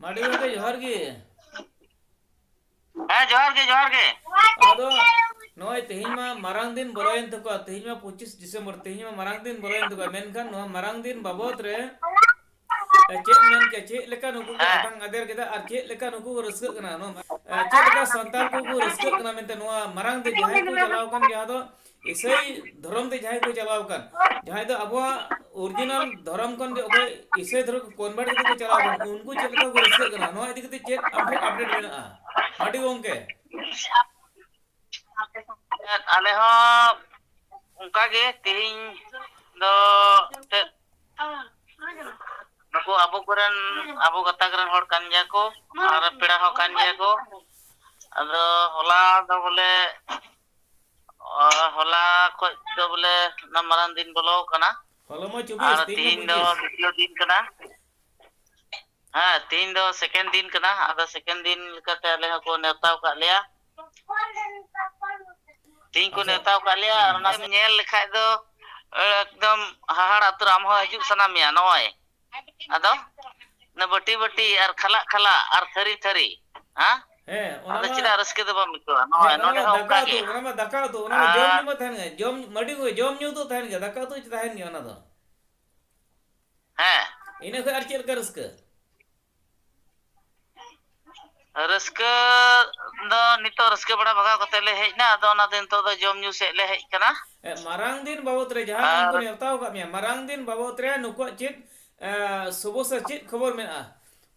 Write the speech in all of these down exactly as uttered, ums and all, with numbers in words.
ᱢᱟᱹᱰᱤ ᱜᱚᱢᱠᱮ, ᱡᱚᱦᱟᱨ ᱜᱮ᱾ ᱦᱮᱸ, ᱡᱚᱦᱟᱨ ᱜᱮ, ᱡᱚᱦᱟᱨ ᱜᱮ᱾ ᱟᱫᱚ ᱱᱚᱜᱼᱚᱭ ᱛᱮᱦᱮᱧ ᱢᱟ ᱢᱟᱨᱟᱝ ᱫᱤᱱ ᱵᱚᱞᱚᱭᱮᱱ ᱛᱟᱠᱚᱣᱟ, ᱛᱮᱦᱮᱧ ᱢᱟ ᱯᱚᱸᱪᱤᱥ ᱰᱤᱥᱮᱢᱵᱚᱨ, ᱛᱮᱦᱮᱧ ᱢᱟ ᱢᱟᱨᱟᱝ ᱫᱤᱱ ᱵᱚᱞᱚᱭᱮᱱ ᱛᱟᱠᱚᱣᱟ, ᱢᱮᱱᱠᱷᱟᱱ ᱱᱚᱣᱟ ᱢᱟᱨᱟᱝ ᱫᱤᱱ ᱵᱟᱵᱚᱫ ᱨᱮ ᱮ, ᱪᱮᱫ ᱢᱮᱱ ᱠᱮ-, ᱪᱮᱫ ᱞᱮᱠᱟ ᱱᱩᱠᱩ ᱠᱚ ᱦᱮᱸ᱾ ᱚᱴᱟᱝ ᱟᱫᱮᱨ ᱠᱮᱫᱟ ᱟᱨ ᱪᱮᱫ ᱞᱮᱠᱟ ᱱᱩᱠᱩ ᱠᱚ ᱨᱟᱹᱥᱠᱟᱹᱜ ᱠᱟᱱᱟ? ᱱᱚᱣᱟ, ᱮ, ᱪᱮᱫ ᱞᱮᱠᱟ ᱥᱟᱱᱛᱟᱲ ᱠᱚᱠᱚ ᱨᱟᱹᱥᱠᱟᱹᱜ ᱠᱟᱱᱟ ᱢᱮᱱᱛᱮ ᱱᱚᱣᱟ ᱢᱟᱨᱟᱝ ᱫᱤᱱ ᱡᱟᱦᱟᱸᱭ ᱠᱚ ᱪᱟᱞᱟᱣ ᱟᱠᱟᱱ, ᱡᱟᱦᱟᱸ ᱫᱚ ᱤᱥᱟᱹᱭ ᱫᱷᱚᱨᱚᱢ ᱛᱮ ᱡᱟᱦᱟᱸᱭ ᱠᱚ ᱪᱟᱞᱟᱣ ᱟᱠᱟᱱ, ᱡᱟᱦᱟᱸᱭ ᱫᱚ ᱟᱵᱚᱣᱟᱜ original ᱫᱷᱚᱨᱚᱢ ᱠᱷᱚᱱ ᱜᱮ ᱚᱠᱚᱭ ᱤᱥᱟᱹᱭ ᱫᱷᱚᱨᱚᱢ convert ᱠᱟᱛᱮ ᱠᱚ ᱪᱟᱞᱟᱣ ᱟᱠᱟᱱ, ᱩᱱᱠᱩ ᱪᱮᱫ ᱞᱮᱠᱟ ᱠᱚ ᱨᱟᱹᱥᱠᱟᱹᱜ ᱠᱟᱱᱟ? ᱱᱚᱣᱟ ᱤᱫᱤ ᱠᱟᱛᱮ ᱪᱮᱫ ᱟᱢ ᱴᱷᱮᱱ update ᱢᱮᱱᱟᱜᱼᱟ, ᱢᱟᱹᱰᱤ ᱜᱚᱢᱠᱮ? ᱟᱞᱮ ᱦᱚᱸ ᱚᱱᱠᱟ ᱜᱮ ᱛᱮᱦᱮᱧ ᱫᱚ ᱮᱱᱛᱮᱫ ᱱᱩᱠᱩ ᱟᱵᱚ ᱠᱚᱨᱮᱱ, ᱟᱵᱚ ᱜᱟᱛᱟᱠ ᱨᱮᱱ ᱦᱚᱲ ᱠᱟᱱ ᱜᱮᱭᱟ ᱠᱚ ᱟᱨ ᱯᱮᱲᱟ ᱦᱚᱸ ᱠᱟᱱ ᱜᱮᱭᱟ ᱠᱚ᱾ ᱟᱫᱚ ᱦᱚᱞᱟ ᱫᱚ ᱵᱚᱞᱮ, ᱚ, ᱦᱚᱞᱟ ᱠᱷᱚᱡ ᱫᱚ ᱵᱚᱞᱮ ᱚᱱᱟ ᱢᱟᱨᱟᱝ ᱫᱤᱱ ᱵᱚᱞᱚ ᱟᱠᱟᱱᱟ᱾ ᱦᱚᱞᱟ ᱢᱟ ᱪᱚᱵᱵᱤᱥ, ᱟᱨ ᱛᱮᱦᱮᱧ ᱢᱟ ᱛᱮᱦᱮᱧ ᱫᱚ ᱯᱚᱸᱪᱤᱥ᱾ ᱫᱤᱛᱤᱭᱚ ᱫᱤᱱ ᱠᱟᱱᱟ᱾ ᱦᱮᱸ, ᱛᱮᱦᱮᱧ ᱫᱚ second ᱫᱤᱱ ᱠᱟᱱᱟ᱾ ᱟᱫᱚ second ᱫᱤᱱ ᱞᱮᱠᱟᱛᱮ ᱟᱞᱮ ᱦᱚᱸᱠᱚ ᱱᱮᱣᱛᱟ ᱟᱠᱟᱫ ᱞᱮᱭᱟ᱾ ᱛᱮᱦᱮᱧ ᱠᱚ ᱟᱪᱪᱷᱟ᱾ ᱱᱮᱣᱛᱟ ᱟᱠᱟᱫ ᱞᱮᱭᱟ ᱟᱨ ᱦᱩᱸ᱾ ᱚᱱᱟ ᱧᱮᱞ ᱞᱮᱠᱷᱟᱡ ᱫᱚ ᱮᱠᱫᱚᱢ ᱦᱟᱦᱟᱲᱟ ᱩᱛᱟᱹᱨ, ᱟᱢ ᱦᱚᱸ ᱦᱤᱡᱩᱜ ᱥᱟᱱᱟ ᱢᱮᱭᱟ ᱱᱚᱜᱼᱚᱭ᱾ ᱟᱫᱚ ᱚᱱᱟ ᱵᱟᱹᱴᱤ ᱵᱟᱹᱴᱤ ᱟᱨ ᱠᱷᱟᱞᱟᱜ ᱠᱷᱟᱞᱟᱜ ᱟᱨ ᱛᱷᱟᱹᱨᱤ ᱛᱷᱟᱹᱨᱤ, ᱦᱮᱸ? ᱦᱮᱸ, ᱚᱱᱟ ᱟᱫᱚ ᱢᱟ, ᱪᱮᱫᱟᱜ ᱨᱟᱹᱥᱠᱟᱹ ᱫᱚ ᱵᱟᱢ ᱟᱹᱭᱠᱟᱹᱣᱟ? ᱦᱮᱸ, ᱱᱚᱜᱼᱚᱭ ᱚᱱᱟ ᱱᱚᱰᱮ ᱢᱟ ᱦᱚᱸ ᱫᱟᱠᱟ ᱚᱱᱠᱟ ᱩᱛᱩ, ᱜᱮ᱾ ᱚᱱᱟ ᱢᱟ ᱫᱟᱠᱟ ᱩᱛᱩ, ᱚᱱᱟ ᱢᱟ ᱡᱚᱢ ᱟᱨ ᱧᱩ ᱢᱟ ᱛᱟᱦᱮᱱ ᱜᱮ, ᱡᱚᱢ, ᱢᱟᱹᱰᱤ ᱠᱚ ᱡᱚᱢ ᱧᱩ ᱫᱚ ᱛᱟᱦᱮᱱ ᱜᱮᱭᱟ, ᱫᱟᱠᱟ ᱩᱛᱩ ᱛᱟᱦᱮᱱ ᱜᱮᱭᱟ ᱚᱱᱟ ᱫᱚ᱾ ᱦᱮᱸ᱾ ᱤᱱᱟᱹ ᱠᱷᱚᱡ ᱟᱨ ᱪᱮᱫ ᱞᱮᱠᱟ ᱨᱟᱹᱥᱠᱟᱹ? ᱨᱟᱹᱥᱠᱟᱹ ᱫᱚ ᱱᱤᱛᱚᱜ ᱨᱟᱹᱥᱠᱟᱹ ᱵᱟᱲᱟ ᱵᱷᱟᱜᱟᱣ ᱠᱟᱛᱮ ᱞᱮ ᱦᱮᱡ ᱮᱱᱟ, ᱟᱫᱚ ᱚᱱᱟᱛᱮ ᱱᱤᱛᱚᱜ ᱫᱚ ᱡᱚᱢ ᱧᱩ ᱥᱮᱫ ᱞᱮ ᱦᱮᱡ ᱠᱟᱱᱟ᱾ ᱮ, ᱢᱟᱨᱟᱝ ᱫᱤᱱ ᱵᱟᱵᱚᱫ ᱨᱮ ᱡᱟᱦᱟᱸ ᱫᱤᱱ ᱠᱚ ᱟᱨ ᱱᱮᱣᱛᱟ ᱟᱠᱟᱫ ᱢᱮᱭᱟ, ᱢᱟᱨᱟᱝ ᱫᱤᱱ ᱵᱟᱵᱚᱫ ᱨᱮ ᱱᱩᱠᱩᱣᱟᱜ ᱪᱮᱫ, ᱮ, ᱥᱚᱢᱚᱥᱥᱟ, ᱪᱮᱫ ᱠᱷᱚᱵᱚᱨ ᱢᱮᱱᱟᱜᱼᱟ?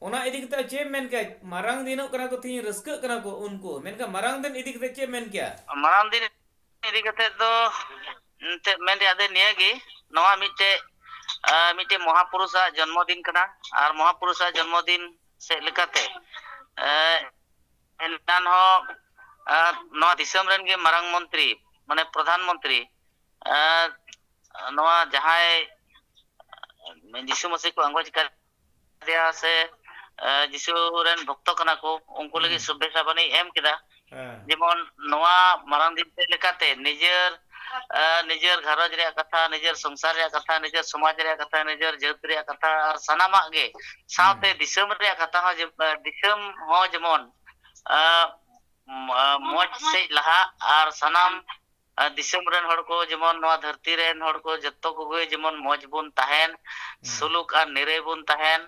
ᱚᱱᱟ ᱤᱫᱤ ᱠᱟᱛᱮ ᱪᱮᱫ ᱮᱢ ᱢᱮᱱ ᱠᱮᱭᱟ? ᱢᱟᱨᱟᱝ ᱫᱤᱱᱚᱜ ᱠᱟᱱᱟ ᱠᱚ, ᱛᱮᱦᱤᱧ ᱨᱟᱹᱥᱠᱟᱹᱜ ᱠᱟᱱᱟ ᱠᱚ ᱩᱱᱠᱩ, ᱢᱮᱱᱠᱷᱟᱱ ᱢᱟᱨᱟᱝ ᱫᱤᱱ ᱤᱫᱤ ᱠᱟᱛᱮ ᱪᱮᱫ ᱮᱢ ᱢᱮᱱ ᱠᱮᱭᱟ? ᱢᱟᱨᱟᱝ ᱫᱤᱱ ᱤᱫᱤ ᱠᱟᱛᱮ ᱫᱚ ᱮᱱᱛᱮᱫ ᱢᱮᱱ ᱨᱮᱭᱟᱜ ᱫᱚ ᱱᱤᱭᱟᱹ ᱜᱮ, ᱱᱚᱣᱟ ᱢᱤᱫᱴᱮᱡ, ᱟ, ᱢᱤᱫᱴᱮᱡ ᱢᱚᱦᱟᱯᱩᱨᱩᱥᱟᱜ ᱡᱚᱱᱢᱚ ᱫᱤᱱ ᱠᱟᱱᱟ, ᱟᱨ ᱢᱚᱦᱟᱯᱩᱨᱩᱥᱟᱜ ᱡᱚᱱᱢᱚ ᱫᱤᱱ ᱥᱮᱫ ᱞᱮᱠᱟᱛᱮ, ᱮ, ᱮᱱᱟᱱ ᱦᱚᱸ, ᱮ, ᱱᱚᱣᱟ ᱫᱤᱥᱚᱢ ᱨᱮᱱ ᱜᱮ ᱢᱟᱨᱟᱝ ᱢᱚᱱᱛᱨᱤ, ᱢᱟᱱᱮ ᱯᱨᱚᱫᱷᱟᱱ ᱢᱚᱱᱛᱨᱤ, ᱮ, ᱱᱚᱣᱟ ᱡᱟᱦᱟᱸᱭ ᱡᱤᱥᱩ ᱢᱟᱹᱥᱤ ᱠᱚ ᱟᱸᱜᱚᱪ ᱠᱟᱫᱮᱭᱟ ᱥᱮ, ᱮ, ᱡᱤᱥᱩ ᱨᱮᱱ ᱵᱷᱚᱠᱛᱚ ᱠᱟᱱᱟ ᱠᱚ, ᱩᱱᱠᱩ ᱞᱟᱹᱜᱤᱫ ᱦᱩᱸ᱾ ᱥᱩᱵᱷᱮᱪᱪᱷᱟ ᱵᱟᱱᱤ ᱮᱢ ᱠᱮᱫᱟ᱾ ᱦᱮᱸ᱾ ᱡᱮᱢᱚᱱ ᱱᱚᱣᱟ ᱢᱟᱨᱟᱝ ᱫᱤᱱ ᱥᱮᱫ ᱞᱮᱠᱟᱛᱮ ᱱᱤᱡᱮᱨ ᱟᱨ ᱱᱤᱡᱮᱨ ᱜᱷᱟᱨᱚᱸᱡᱽ ᱨᱮᱭᱟᱜ ᱠᱟᱛᱷᱟ, ᱱᱤᱡᱮᱨ ᱥᱚᱝᱥᱟᱨ ᱨᱮᱭᱟᱜ ᱠᱟᱛᱷᱟ, ᱱᱤᱡᱮᱨ ᱥᱚᱢᱟᱡᱽ ᱨᱮᱭᱟᱜ ᱠᱟᱛᱷᱟ, ᱱᱤᱡᱮᱨ ᱡᱟᱹᱛ ᱨᱮᱭᱟᱜ ᱠᱟᱛᱷᱟ, ᱟᱨ ᱥᱟᱱᱟᱢᱟᱜ ᱜᱮ, ᱥᱟᱶᱛᱮ ᱦᱩᱸ᱾ ᱫᱤᱥᱚᱢ ᱨᱮᱭᱟᱜ ᱠᱟᱛᱷᱟ ᱦᱚᱸ ᱡᱮ-, ᱫᱤᱥᱚᱢ ᱦᱚᱸ ᱡᱮᱢᱚᱱ, ᱟᱸ, ᱢᱚ-, ᱢᱚᱡᱽ ᱥᱮᱡ ᱞᱟᱦᱟᱜ ᱟᱨ ᱥᱟᱱᱟᱢ, ᱟᱸ, ᱫᱤᱥᱚᱢ ᱨᱮᱱ ᱦᱚᱲ ᱠᱚ ᱡᱮᱢᱚᱱ, ᱱᱚᱣᱟ ᱫᱷᱟᱹᱨᱛᱤ ᱨᱮᱱ ᱦᱚᱲ ᱠᱚ ᱡᱚᱛᱚ ᱠᱚᱜᱮ ᱡᱮᱢᱚᱱ ᱢᱚᱡᱽ ᱵᱚᱱ ᱛᱟᱦᱮᱱ, ᱦᱩᱸ᱾ ᱥᱩᱞᱩᱠ ᱟᱨ ᱱᱤᱨᱟᱹᱭ ᱵᱚᱱ ᱛᱟᱦᱮᱱ,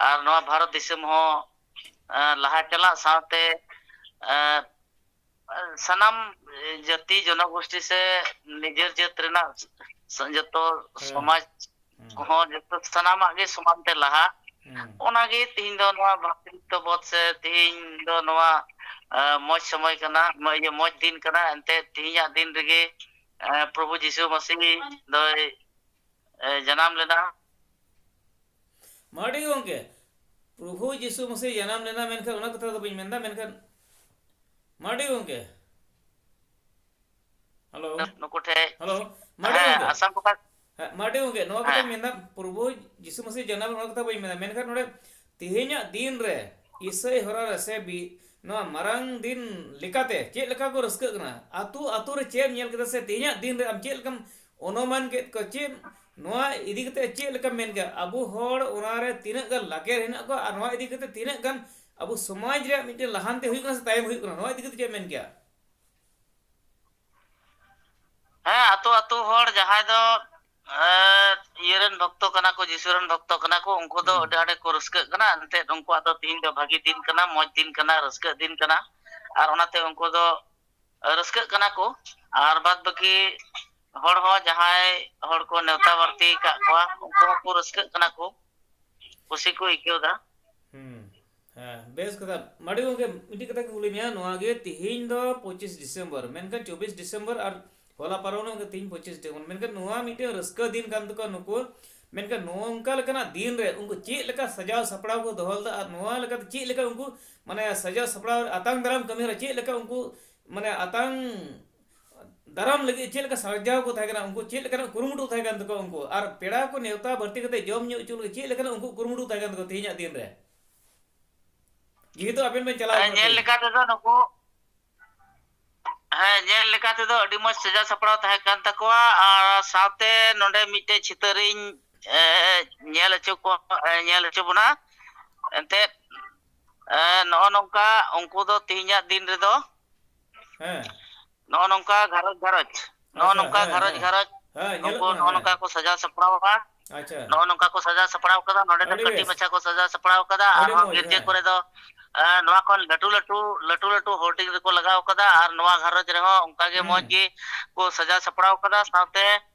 ᱟᱨ ᱱᱚᱣᱟ ᱵᱷᱟᱨᱚᱛ ᱫᱤᱥᱚᱢ ᱦᱚᱸ, ᱟᱸ, ᱞᱟᱦᱟ ᱪᱟᱞᱟᱜ ᱥᱟᱶᱛᱮ, ᱟᱸ, ᱥᱟᱱᱟᱢ ᱡᱟᱹᱛᱤ ᱡᱚᱱᱚᱜᱳᱥᱴᱤ ᱥᱮ ᱱᱤᱡᱮᱨ ᱡᱟᱹᱛ ᱨᱮᱱᱟᱜ ᱥᱚ-, ᱡᱚᱛᱚ ᱦᱮᱸ᱾ ᱥᱚᱢᱟᱡᱽ ᱦᱩᱸ᱾ ᱠᱚᱦᱚᱸ ᱡᱚᱛᱚ ᱥᱟᱱᱟᱢᱟᱜ ᱜᱮ ᱥᱚᱢᱟᱱ ᱛᱮ ᱞᱟᱦᱟᱜ᱾ ᱦᱩᱸ᱾ ᱚᱱᱟᱜᱮ ᱛᱤᱦᱤᱧ ᱫᱚ ᱱᱚᱣᱟ ᱵᱷᱟᱛᱨᱤᱛᱛᱚ ᱵᱚᱫᱷ ᱥᱮ ᱛᱤᱦᱤᱧ ᱫᱚ ᱱᱚᱣᱟ, ᱮ, ᱢᱚᱡᱽ ᱥᱚᱢᱚᱭ ᱠᱟᱱᱟ, ᱢᱚ-, ᱤᱭᱟᱹ, ᱢᱚᱡᱽ ᱫᱤᱱ ᱠᱟᱱᱟ᱾ ᱮᱱᱛᱮᱫ ᱛᱤᱦᱤᱧᱟᱜ ᱫᱤᱱ ᱨᱮᱜᱮ, ᱮ, ᱯᱨᱚᱵᱷᱩ ᱡᱤᱥᱩ ᱢᱟᱹᱥᱤᱦ ᱫᱚᱭ, ᱮ, ᱡᱟᱱᱟᱢ ᱞᱮᱱᱟ᱾ ᱢᱟᱹᱰᱤ ᱜᱚᱢᱠᱮ, ᱯᱨᱚᱵᱷᱩ ᱡᱤᱥᱩ ᱢᱟᱹᱥᱤᱦ ᱡᱟᱱᱟᱢ ᱞᱮᱱᱟ ᱢᱮᱱᱠᱷᱟᱱ ᱚᱱᱟ ᱠᱟᱛᱷᱟ ᱫᱚ ᱵᱟᱹᱧ ᱢᱮᱱᱫᱟ, ᱢᱮᱱᱠᱷᱟᱱ ᱢᱟᱹᱰᱤ ᱜᱚᱢᱠᱮ, ᱦᱮᱞᱳ᱾ ᱱᱩᱠᱩ ᱴᱷᱮᱡ᱾ ᱦᱮᱞᱳ, ᱢᱟᱹᱰᱤ ᱦᱮᱸ, ᱜᱚᱢᱠᱮ᱾ ᱟᱥᱟᱢ ᱠᱚ ᱠᱷᱟᱡ᱾ ᱦᱮᱸ, ᱢᱟᱹᱰᱤ ᱜᱚᱢᱠᱮ, ᱱᱚᱣᱟ ᱦᱮᱸ᱾ ᱠᱟᱛᱷᱟᱧ ᱢᱮᱱᱫᱟ, ᱯᱨᱚᱵᱷᱩ ᱡᱤᱥᱩ ᱢᱟᱹᱥᱤᱦ ᱡᱟᱱᱟᱢ, ᱱᱚᱣᱟ ᱠᱟᱛᱷᱟ ᱵᱟᱹᱧ ᱢᱮᱱᱫᱟ, ᱢᱮᱱᱠᱷᱟᱱ ᱱᱚᱰᱮ ᱛᱮᱦᱮᱧᱟᱜ ᱫᱤᱱ ᱨᱮ ᱤᱥᱟᱹᱭ ᱦᱚᱨᱟ ᱨᱮ ᱥᱮ ᱵᱤ-, ᱱᱚᱣᱟ ᱢᱟᱨᱟᱝ ᱫᱤᱱ ᱞᱮᱠᱟᱛᱮ ᱪᱮᱫ ᱞᱮᱠᱟ ᱠᱚ ᱨᱟᱹᱥᱠᱟᱹᱜ ᱠᱟᱱᱟ? ᱟᱹᱛᱩ ᱟᱹᱛᱩ ᱨᱮ ᱪᱮᱫ ᱮᱢ ᱧᱮᱞ ᱠᱮᱫᱟ ᱥᱮ ᱛᱮᱦᱮᱧᱟᱜ ᱫᱤᱱ ᱨᱮ ᱟᱢ ᱪᱮᱫ ᱞᱮᱠᱟᱢ ᱚᱱᱩᱢᱟᱱ ᱠᱮᱫ ᱠᱚᱣᱟ? ᱪᱮᱫ ᱱᱚᱣᱟ ᱤᱫᱤ ᱠᱟᱛᱮ ᱪᱮᱫ ᱞᱮᱠᱟᱢ ᱢᱮᱱ ᱠᱮᱭᱟ? ᱟᱵᱚ ᱦᱚᱲ ᱚᱱᱟ ᱨᱮ ᱛᱤᱱᱟᱹᱜ ᱜᱟᱱ ᱞᱟᱠᱮᱨ ᱦᱮᱱᱟᱜ ᱠᱚᱣᱟ ᱟᱨ ᱱᱚᱣᱟ ᱤᱫᱤ ᱠᱟᱛᱮ ᱛᱤᱱᱟᱹᱜ ᱜᱟᱱ ᱟᱵᱚ ᱥᱚᱢᱟᱡᱽ ᱨᱮᱭᱟᱜ ᱢᱤᱫᱴᱮᱱ ᱞᱟᱦᱟᱱᱛᱤ ᱦᱩᱭᱩᱜ ᱠᱟᱱᱟ ᱥᱮ ᱛᱟᱭᱚᱢ ᱦᱩᱭᱩᱜ ᱠᱟᱱᱟ? ᱱᱚᱣᱟ ᱤᱫᱤ ᱠᱟᱛᱮ ᱪᱮᱫ ᱮᱢ ᱢᱮᱱ ᱠᱮᱭᱟ? ᱦᱮᱸ, ᱟᱛᱳ ᱟᱛᱳ ᱦᱚᱲ ᱡᱟᱦᱟᱸᱭ ᱫᱚ, ᱮᱸ, ᱤᱭᱟᱹ ᱨᱮᱱ ᱵᱷᱚᱠᱛᱚ ᱠᱟᱱᱟ ᱠᱚ, ᱡᱤᱥᱩ ᱨᱮᱱ ᱵᱷᱚᱠᱛᱚ ᱠᱟᱱᱟ ᱠᱚ, ᱩᱱᱠᱩ ᱫᱚ ᱦᱩᱸ᱾ ᱟᱹᱰᱤ ᱟᱸᱴ ᱜᱮᱠᱚ ᱨᱟᱹᱥᱠᱟᱹᱜ ᱠᱟᱱᱟ᱾ ᱮᱱᱛᱮᱫ ᱩᱱᱠᱩᱣᱟᱜ ᱫᱚ ᱛᱤᱦᱤᱧ ᱫᱚ ᱵᱷᱟᱹᱜᱤ ᱫᱤᱱ ᱠᱟᱱᱟ, ᱢᱚᱡᱽ ᱫᱤᱱ ᱠᱟᱱᱟ, ᱨᱟᱹᱥᱠᱟᱹᱜ ᱫᱤᱱ ᱠᱟᱱᱟ᱾ ᱟᱨ ᱚᱱᱟᱛᱮ ᱩᱱᱠᱩ ᱫᱚ ᱨᱟᱹᱥᱠᱟᱹᱜ ᱠᱟᱱᱟ ᱠᱚ᱾ ᱟᱨ ᱵᱟᱫ ᱵᱟᱹᱠᱤ ᱦᱚᱲ ᱦᱚᱸ ᱡᱟᱦᱟᱸᱭ ᱦᱚᱲ ᱠᱚ ᱱᱮᱣᱛᱟ ᱵᱟᱹᱲᱛᱤ ᱟᱠᱟᱫ ᱠᱚᱣᱟ, ᱩᱱᱠᱩ ᱦᱚᱸᱠᱚ ᱨᱟᱹᱥᱠᱟᱹᱜ ᱠᱟᱱᱟ ᱠᱚ, ᱠᱩᱥᱤ ᱠᱚ ᱟᱹᱭᱠᱟᱹᱣ ᱮᱫᱟ᱾ ᱦᱩᱸ᱾ ᱦᱮᱸ, ᱵᱮᱥ ᱠᱟᱛᱷᱟ᱾ ᱢᱟᱹᱰᱤ ᱜᱚᱢᱠᱮ, ᱢᱤᱫᱴᱤᱡ ᱠᱟᱛᱷᱟ ᱠᱚ ᱠᱩᱞᱤ ᱢᱮᱭᱟ, ᱱᱚᱣᱟ ᱜᱮ ᱛᱤᱦᱤᱧ ᱫᱚ ᱯᱚᱸᱪᱤᱥ ᱰᱤᱥᱮᱢᱵᱚᱨ, ᱢᱮᱱᱠᱷᱟᱱ ᱪᱚᱵᱵᱤᱥ ᱰᱤᱥᱮᱢᱵᱚᱨ ᱟᱨ ᱦᱚᱞᱟ ᱯᱟᱨᱚᱢ ᱮᱱᱟ, ᱛᱤᱦᱤᱧ ᱯᱚᱸᱪᱤᱥ ᱰᱤᱥᱮᱢᱵᱚᱨ, ᱢᱮᱱᱠᱷᱟᱱ ᱱᱚᱣᱟ ᱢᱤᱫᱴᱮᱱ ᱨᱟᱹᱥᱠᱟᱹ ᱫᱤᱱ ᱠᱟᱱ ᱛᱟᱠᱚᱣᱟ ᱱᱩᱠᱩ, ᱢᱮᱱᱠᱷᱟᱱ ᱱᱚᱝᱠᱟ ᱞᱮᱠᱟᱱᱟᱜ ᱫᱤᱱ ᱨᱮ ᱩᱱᱠᱩ ᱪᱮᱫ ᱞᱮᱠᱟ ᱥᱟᱡᱟᱣ ᱥᱟᱯᱲᱟᱣ ᱠᱚ ᱫᱚᱦᱚ ᱞᱮᱫᱟ ᱟᱨ ᱱᱚᱣᱟ ᱞᱮᱠᱟᱛᱮ ᱪᱮᱫ ᱞᱮᱠᱟ ᱩᱱᱠᱩ, ᱢᱟᱱᱮ, ᱥᱟᱡᱟᱣ ᱥᱟᱯᱲᱟᱣ ᱟᱛᱟᱝ ᱫᱟᱨᱟᱢ ᱠᱟᱹᱢᱤ ᱨᱮ ᱪᱮᱫ ᱞᱮᱠᱟ ᱩᱱᱠᱩ, ᱢᱟᱱᱮ, ᱟᱛᱟᱝ ᱫᱟᱨᱟᱢ ᱞᱟᱹᱜᱤᱫ ᱪᱮᱫ ᱞᱮᱠᱟ ᱥᱟᱡᱟᱣ ᱠᱚ ᱛᱟᱦᱮᱸ ᱠᱟᱱᱟ, ᱩᱱᱠᱩ ᱪᱮᱫ ᱞᱮᱠᱟᱱᱟᱜ ᱠᱩᱨᱩᱢᱩᱴᱩ ᱛᱟᱦᱮᱸ ᱠᱟᱱ ᱛᱟᱠᱚᱣᱟ ᱩᱱᱠᱩ, ᱟᱨ ᱯᱮᱲᱟ ᱠᱚ ᱱᱮᱣᱛᱟ ᱵᱟᱹᱲᱛᱤ ᱠᱟᱛᱮ ᱡᱚᱢ ᱧᱩ ᱦᱚᱪᱚ ᱞᱟᱹᱜᱤᱫ ᱪᱮᱫ ᱞᱮᱠᱟᱱᱟᱜ ᱩᱱᱠᱩ ᱠᱩᱨᱩᱢᱩᱴᱩ ᱛᱟᱦᱮᱸ ᱠᱟᱱ ᱛᱟᱠᱚᱣᱟ ᱛᱮᱦᱮᱧᱟᱜ ᱫᱤᱱ ᱨᱮ? ᱡᱮᱦᱮᱛᱩ ᱟᱵᱮᱱ ᱵᱮᱱ ᱪᱟᱞᱟᱣ ᱟᱨ ᱠᱟᱱᱟ ᱧᱮᱞ ᱛᱮᱦᱮᱧ᱾ ᱞᱮᱠᱟ ᱛᱮᱫᱚ ᱱᱩᱠᱩ, ᱦᱮᱸ, ᱧᱮᱞ ᱞᱮᱠᱟ ᱛᱮᱫᱚ ᱟᱹᱰᱤ ᱢᱚᱡᱽ ᱥᱟᱡᱟᱣ ᱥᱟᱯᱲᱟᱣ ᱛᱟᱦᱮᱸ ᱠᱟᱱ ᱛᱟᱠᱚᱣᱟ᱾ ᱟᱨ ᱥᱟᱶᱛᱮ ᱱᱚᱰᱮ ᱢᱤᱫᱴᱮᱡ ᱪᱤᱛᱟᱹᱨᱤᱧ, ᱮ, ᱧᱮᱞ ᱦᱚᱪᱚ ᱠᱚᱣᱟ, ᱮ, ᱧᱮᱞ ᱦᱚᱪᱚ ᱵᱚᱱᱟ᱾ ᱮᱱᱛᱮᱫ, ᱮ, ᱱᱚᱜᱼᱚ ᱱᱚᱝᱠᱟ ᱩᱱᱠᱩ ᱫᱚ ᱛᱮᱦᱮᱧᱟᱜ ᱫᱤᱱ ᱨᱮᱫᱚ ᱦᱮᱸ᱾ ᱱᱚᱜᱼᱚ ᱱᱚᱝᱠᱟ ᱜᱷᱟᱨᱚᱸᱡᱽ ᱜᱷᱟᱨᱚᱸᱡᱽ, ᱱᱚᱜᱼᱚ ᱟᱪᱪᱷᱟ, ᱱᱚᱝᱠᱟ ᱦᱮᱸ, ᱜᱷᱟᱨᱚᱸᱡᱽ ᱦᱮᱸ᱾ ᱜᱷᱟᱨᱚᱸᱡᱽ ᱦᱮᱸ, ᱧᱮᱞᱚᱜ ᱩᱱᱠᱩ ᱠᱟᱱᱟ, ᱱᱚᱜᱼᱚ ᱦᱮᱸ᱾ ᱱᱚᱝᱠᱟ ᱠᱚ ᱥᱟᱡᱟᱣ ᱥᱟᱯᱲᱟᱣ ᱟᱠᱟᱫᱼᱟ᱾ ᱟᱪᱪᱷᱟ᱾ ᱱᱚᱜᱼᱚ ᱱᱚᱝᱠᱟ ᱠᱚ ᱥᱟᱡᱟᱣ ᱥᱟᱯᱲᱟᱣ ᱠᱟᱫᱟ᱾ ᱱᱚᱰᱮ ᱫᱚ ᱟᱹᱰᱤ ᱠᱟᱹᱴᱤᱡ ᱵᱮᱥ᱾ ᱢᱟᱪᱷᱟ ᱠᱚ ᱥᱟᱡᱟᱣ ᱥᱟᱯᱲᱟᱣ ᱠᱟᱫᱟ᱾ ᱟᱹᱰᱤ ᱟᱨᱦᱚᱸ ᱢᱚᱡᱽ, ᱜᱤᱨᱡᱟᱹ ᱦᱮᱸ᱾ ᱠᱚᱨᱮ ᱫᱚ, ᱮ, ᱱᱚᱣᱟ ᱠᱷᱚᱱ ᱞᱟᱹᱴᱩ ᱞᱟᱹᱴᱩ, ᱞᱟᱹᱴᱩ ᱞᱟᱹᱴᱩ ᱦᱳᱨᱰᱤᱝ ᱨᱮᱠᱚ ᱞᱟᱜᱟᱣ ᱠᱟᱫᱟ᱾ ᱟᱨ ᱱᱚᱣᱟ ᱜᱷᱟᱨᱚᱸᱡᱽ ᱨᱮᱦᱚᱸ ᱚᱱᱠᱟ ᱜᱮ ᱦᱩᱸ᱾ ᱢᱚᱡᱽ ᱜᱮ ᱠᱚ ᱥᱟᱡᱟᱣ ᱥᱟᱯᱲᱟᱣ ᱠᱟᱫᱟ᱾ ᱥᱟᱶᱛᱮ,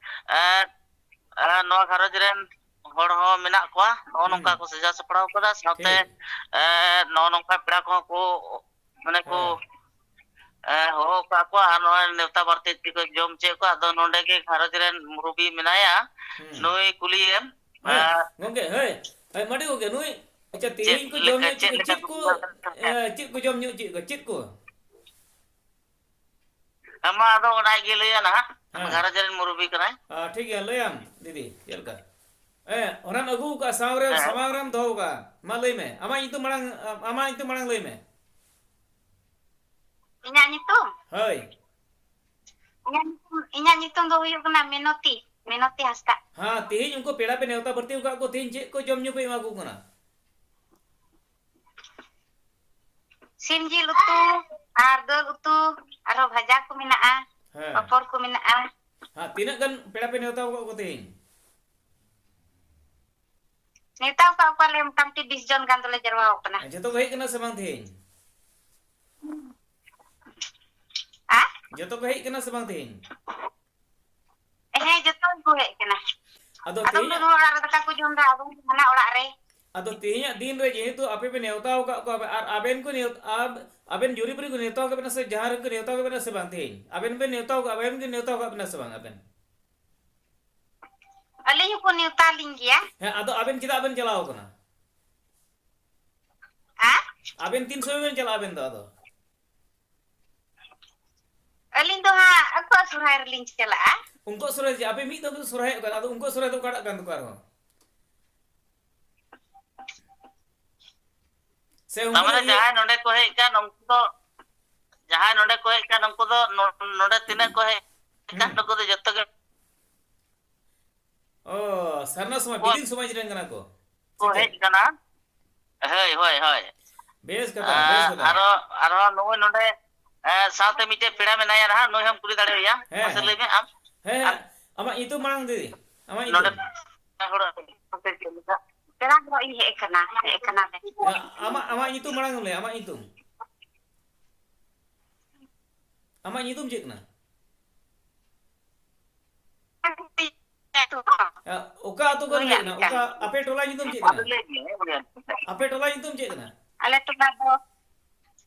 ᱮ, ᱮ, ᱱᱚᱣᱟ ᱜᱷᱟᱨᱚᱸᱡᱽ ᱨᱮᱱ ᱦᱚᱲ ᱦᱚᱸ ᱢᱮᱱᱟᱜ ᱠᱚᱣᱟ᱾ ᱱᱚᱜᱼᱚ ᱦᱩᱸ᱾ ᱱᱚᱝᱠᱟ ᱠᱚ ᱥᱟᱡᱟᱣ ᱥᱟᱯᱲᱟᱣ ᱠᱟᱫᱟ᱾ ᱥᱟᱶᱛᱮ, ᱴᱷᱤᱠ᱾ ᱮ, ᱱᱚᱜᱼᱚ ᱱᱚᱝᱠᱟ ᱯᱮᱲᱟ ᱠᱚᱦᱚᱸ ᱠᱚ, ᱢᱟᱱᱮ ᱠᱚ, ᱦᱮᱸ᱾ ᱮ, ᱦᱚᱦᱚ ᱟᱠᱟᱫ ᱠᱚᱣᱟ᱾ ᱟᱨ ᱱᱚᱜᱼᱚᱭ ᱱᱮᱣᱛᱟ ᱵᱟᱨᱛᱤ ᱠᱚ ᱡᱚᱢ ᱦᱚᱪᱚᱭᱮᱫ ᱠᱚᱣᱟ᱾ ᱟᱫᱚ ᱱᱚᱰᱮ ᱜᱮ ᱜᱷᱟᱨᱚᱸᱡᱽ ᱨᱮᱱ ᱢᱩᱨᱩᱵᱤ ᱢᱮᱱᱟᱭᱟ, ᱦᱩᱸ᱾ ᱱᱩᱭ ᱠᱩᱞᱤᱭᱮᱢ᱾ ᱦᱮᱸ, ᱟᱨ ᱜᱚᱝᱠᱮ, ᱦᱳᱭ᱾ ᱦᱳᱭ, ᱢᱟᱹᱰᱤ ᱜᱚᱝᱠᱮ, ᱱᱩᱭ, ᱟᱪᱪᱷᱟ, ᱪᱮᱫ ᱛᱮᱦᱮᱧ ᱠᱚ ᱡᱚᱢ ᱞᱮᱠᱟ, ᱧᱩ ᱪᱮᱫ ᱪᱮᱫ ᱠᱚ, ᱞᱮᱠᱟ ᱪᱮᱫ ᱠᱚ, ᱵᱮᱵᱚᱦᱟᱨ ᱮ, ᱪᱮᱫ ᱠᱚ ᱡᱚᱢ ᱧᱩ ᱪᱮᱫ ᱠᱚ, ᱪᱮᱫ ᱠᱚ? ᱟᱢ ᱢᱟ ᱟᱫᱚ ᱚᱱᱟ ᱜᱮ ᱞᱟᱹᱭᱟ ᱱᱟᱦᱟᱜ, ᱟᱢ ᱦᱮᱸ᱾ ᱜᱷᱟᱨᱚᱸᱡᱽ ᱨᱮᱱ ᱢᱩᱨᱩᱵᱤ ᱠᱟᱱᱟᱭ᱾ ᱟ, ᱴᱷᱤᱠ ᱜᱮᱭᱟ, ᱞᱟᱹᱭᱟᱢ ᱫᱤᱫᱤ, ᱪᱮᱫ ᱞᱮᱠᱟ? ᱮ, ᱚᱱᱟᱢ ᱟᱹᱜᱩ ᱟᱠᱟᱫᱼᱟ, ᱥᱟᱢᱟᱝ ᱨᱮ, ᱦᱮᱸ᱾ ᱥᱟᱢᱟᱝ ᱨᱮᱢ ᱫᱚᱦᱚ ᱟᱠᱟᱫᱼᱟ᱾ ᱢᱟ ᱞᱟᱹᱭ ᱢᱮ, ᱟᱢᱟᱜ ᱧᱩᱛᱩᱢ ᱢᱟᱲᱟᱝ, ᱟᱢᱟᱜ ᱧᱩᱛᱩᱢ ᱢᱟᱲᱟᱝ ᱞᱟᱹᱭ ᱢᱮ᱾ ᱤᱧᱟᱹᱜ ᱧᱩᱛᱩᱢ? ᱦᱳᱭ᱾ ᱤᱧᱟᱹᱜ ᱧᱩᱛᱩᱢ, ᱤᱧᱟᱹᱜ ᱧᱩᱛᱩᱢ ᱫᱚ ᱦᱩᱭᱩᱜ ᱠᱟᱱᱟ ᱢᱤᱱᱚᱛᱤ, ᱢᱤᱱᱚᱛᱤ ᱦᱟᱸᱥᱫᱟ᱾ ᱦᱮᱸ, ᱛᱮᱦᱮᱧ ᱩᱱᱠᱩ ᱯᱮᱲᱟ ᱯᱮ ᱱᱮᱣᱛᱟ ᱵᱟᱹᱲᱛᱤ ᱟᱠᱟᱫ ᱠᱚ, ᱛᱮᱦᱮᱧ ᱪᱮᱫ ᱠᱚ ᱡᱚᱢ ᱧᱩ ᱯᱮ ᱮᱢᱟ ᱠᱚ ᱠᱟᱱᱟ? ᱥᱤᱢ ᱡᱤᱞ ᱩᱛᱩ ᱟᱨ ᱫᱟᱹᱞ ᱩᱛᱩ, ᱟᱨᱦᱚᱸ ᱵᱷᱟᱡᱟ ᱠᱚ ᱢᱮᱱᱟᱜᱼᱟ, ᱦᱮᱸ᱾ ᱯᱟᱯᱚᱲ ᱠᱚ ᱢᱮᱱᱟᱜᱼᱟ᱾ ᱦᱮᱸ, ᱛᱤᱱᱟᱹᱜ ᱜᱟᱱ ᱯᱮᱲᱟ ᱯᱮ ᱱᱮᱣᱛᱟ ᱟᱠᱟᱫ ᱠᱚ ᱛᱮᱦᱮᱧ? ᱱᱮᱣᱛᱟ ᱟᱠᱟᱫ ᱠᱚᱣᱟᱞᱮ ᱢᱚᱴᱟᱢᱩᱴᱤ ᱵᱤᱥ ᱡᱚᱱ ᱜᱟᱱ ᱫᱚᱞᱮ ᱡᱟᱨᱣᱟ ᱟᱠᱟᱱᱟ᱾ ᱡᱚᱛᱚ ᱠᱚ ᱦᱮᱡ ᱠᱟᱱᱟ ᱥᱮ ᱵᱟᱝ ᱛᱮᱦᱮᱧ? ᱟ? ᱡᱚᱛᱚ ᱠᱚ ᱦᱮᱡ ᱠᱟᱱᱟ ᱥᱮ ᱵᱟᱝ ᱛᱮᱦᱮᱧ? ᱦᱮᱸ, ᱡᱚᱛᱚ ᱜᱮᱠᱚ ᱦᱮᱡ ᱠᱟᱱᱟ᱾ ᱟᱫᱚ ᱟᱫᱚᱢ ᱫᱚ ᱛᱮᱦᱮᱧᱟᱜ ᱱᱚᱣᱟ ᱚᱲᱟᱜ ᱨᱮ ᱫᱟᱠᱟ ᱠᱚ ᱡᱚᱢ ᱮᱫᱟ, ᱟᱫᱚᱢ ᱫᱚ ᱦᱟᱱᱟ ᱚᱲᱟᱜ ᱨᱮ᱾ ᱟᱫᱚ ᱛᱮᱦᱮᱧᱟᱜ ᱫᱤᱱ ᱨᱮ ᱡᱮᱦᱮᱛᱩ ᱟᱯᱮ ᱯᱮ ᱱᱮᱣᱛᱟ ᱟᱠᱟᱫ ᱠᱚᱣᱟ, ᱟᱨ ᱟᱵᱮᱱ ᱠᱚ ᱱᱮᱣᱛᱟ, ᱟᱵ-, ᱟᱵᱮᱱ ᱡᱩᱨᱤᱯᱟᱹᱨᱤ ᱠᱚ ᱱᱮᱣᱛᱟ ᱟᱠᱟᱫ ᱵᱮᱱᱟ ᱥᱮ ᱡᱟᱦᱟᱸ ᱨᱮᱱ ᱠᱚ ᱱᱮᱣᱛᱟ ᱟᱠᱟᱫ ᱵᱮᱱᱟ ᱥᱮ ᱵᱟᱝ ᱛᱮᱦᱮᱧ? ᱟᱵᱮᱱ ᱵᱮᱱ ᱱᱮᱣᱛᱟ ᱟᱠᱟᱫ, ᱟᱵᱮᱱ ᱜᱮ ᱱᱮᱣᱛᱟ ᱟᱠᱟᱫ ᱵᱮᱱᱟ ᱥᱮ ᱵᱟᱝ ᱟᱵᱮᱱ? ᱟᱹᱞᱤᱧ ᱦᱚᱸᱠᱚ ᱱᱮᱣᱛᱟ ᱞᱤᱧ ᱜᱮᱭᱟ᱾ ᱦᱮᱸ, ᱟᱫᱚ ᱟᱵᱮᱱ ᱪᱮᱫᱟᱜ ᱵᱮᱱ ᱪᱟᱞᱟᱣ ᱟᱠᱟᱱᱟ? ᱦᱮᱸ? ᱟᱵᱮᱱ ᱛᱤᱱ ᱥᱚᱢᱚᱭ ᱵᱮᱱ ᱪᱟᱞᱟᱜᱼᱟ ᱟᱵᱮᱱ ᱫᱚ ᱟᱫᱚ? ᱟᱹᱞᱤᱧ ᱫᱚ ᱦᱟᱸᱜ ᱟᱠᱚᱣᱟᱜ ᱥᱚᱨᱦᱟᱭ ᱨᱮᱞᱤᱧ ᱪᱟᱞᱟᱜᱼᱟ᱾ ᱩᱱᱠᱩᱣᱟᱜ ᱥᱚᱨᱦᱟᱭ ᱡᱮ ᱟᱯᱮ ᱢᱤᱫ ᱫᱚᱢ ᱯᱮ ᱥᱚᱨᱦᱟᱭᱚᱜ ᱠᱟᱱᱟ, ᱟᱫᱚ ᱩᱱᱠᱩᱣᱟᱜ ᱥᱚᱨᱦᱟᱭ ᱫᱚ ᱚᱠᱟᱴᱟᱜ ᱠᱟᱱ ᱛᱟᱠᱚᱣᱟ ᱟᱨᱦᱚᱸ? ᱥᱮ ᱩᱱᱠᱩ ᱛᱟᱨᱢᱟᱱᱮ ᱫᱚ ᱤᱭᱟᱹ ᱡᱟᱦᱟᱸᱭ ᱱᱚᱰᱮ ᱠᱚ ᱦᱮᱡ ᱟᱠᱟᱱ, ᱩᱱᱠᱩ ᱫᱚ ᱡᱟᱦᱟᱸᱭ ᱱᱚᱰᱮ ᱠᱚ ᱦᱮᱡ ᱟᱠᱟᱱ, ᱩᱱᱠᱩ ᱫᱚ ᱱᱚ-, ᱱᱚᱰᱮ ᱛᱤᱱᱟᱹᱜ ᱠᱚ ᱦᱮᱡ ᱟᱠᱟᱱ, ᱦᱩᱸ᱾ ᱱᱩᱠᱩ ᱫᱚ ᱡᱚᱛᱚ ᱜᱮ ᱚ, ᱥᱟᱨᱱᱟ ᱥᱚᱢᱟᱡᱽ, ᱠᱚ, ᱵᱤᱞᱤᱱ ᱥᱚᱢᱟᱡᱽ ᱨᱮᱱ ᱠᱟᱱᱟ ᱠᱚ, ᱥᱮ ᱠᱚ ᱪᱮᱫ? ᱦᱮᱡ ᱟᱠᱟᱱᱟ᱾ ᱦᱳᱭ, ᱦᱳᱭ, ᱦᱳᱭ᱾ ᱵᱮᱥ ᱠᱟᱛᱷᱟ, ᱵᱮᱥ ᱟᱨ ᱠᱟᱛᱷᱟ᱾ ᱟᱨᱚ, ᱟᱨᱦᱚᱸ ᱱᱩᱜᱼᱩᱭ ᱱᱚᱰᱮ, ᱮ, ᱥᱟᱶᱛᱮ ᱢᱤᱫᱴᱮᱡ ᱯᱮᱲᱟ ᱢᱮᱱᱟᱭᱟ ᱱᱟᱦᱟᱜ, ᱱᱩᱭ ᱦᱚᱸᱢ ᱠᱩᱞᱤ ᱫᱟᱲᱮᱣᱟᱭᱟ᱾ ᱦᱮᱸ, ᱢᱟᱥᱮ ᱦᱮᱸ᱾ ᱞᱟᱹᱭ ᱢᱮ ᱟᱢ᱾ ᱦᱮᱸ, ᱦᱮᱸ᱾ ᱟᱢ ᱟᱢᱟᱜ ᱧᱩᱛᱩᱢ ᱢᱟᱲᱟᱝ ᱫᱤ, ᱟᱢᱟᱜ ᱱᱚᱰᱮ ᱧᱩᱛᱩᱢ᱾ ᱯᱮᱲᱟ ᱦᱚᱲ ᱤᱧ ᱦᱮᱡ ᱟᱠᱟᱱᱟ, ᱦᱮᱡ ᱟᱠᱟᱱᱟᱞᱮ᱾ ᱦᱮᱸ, ᱟᱢᱟᱜ, ᱟᱢᱟᱜ ᱧᱩᱛᱩᱢ ᱢᱟᱲᱟᱝ ᱞᱟᱹᱭ, ᱟᱢᱟᱜ ᱧᱩᱛᱩᱢ᱾ ᱟᱢᱟᱜ ᱧᱩᱛᱩᱢ ᱪᱮᱫ ᱠᱟᱱᱟ? ᱟ, ᱚᱠᱟ ᱟᱹᱛᱩ ᱠᱷᱚᱱ ᱦᱮᱡ ᱮᱱᱟ? ᱚᱠᱟ ᱟᱯᱮ ᱴᱚᱞᱟ ᱧᱩᱛᱩᱢ ᱪᱮᱫ ᱠᱟᱱᱟ? ᱟᱯᱮ ᱴᱚᱞᱟ ᱧᱩᱛᱩᱢ ᱪᱮᱫ ᱠᱟᱱᱟ? ᱟᱞᱮ ᱴᱚᱞᱟ ᱫᱚ,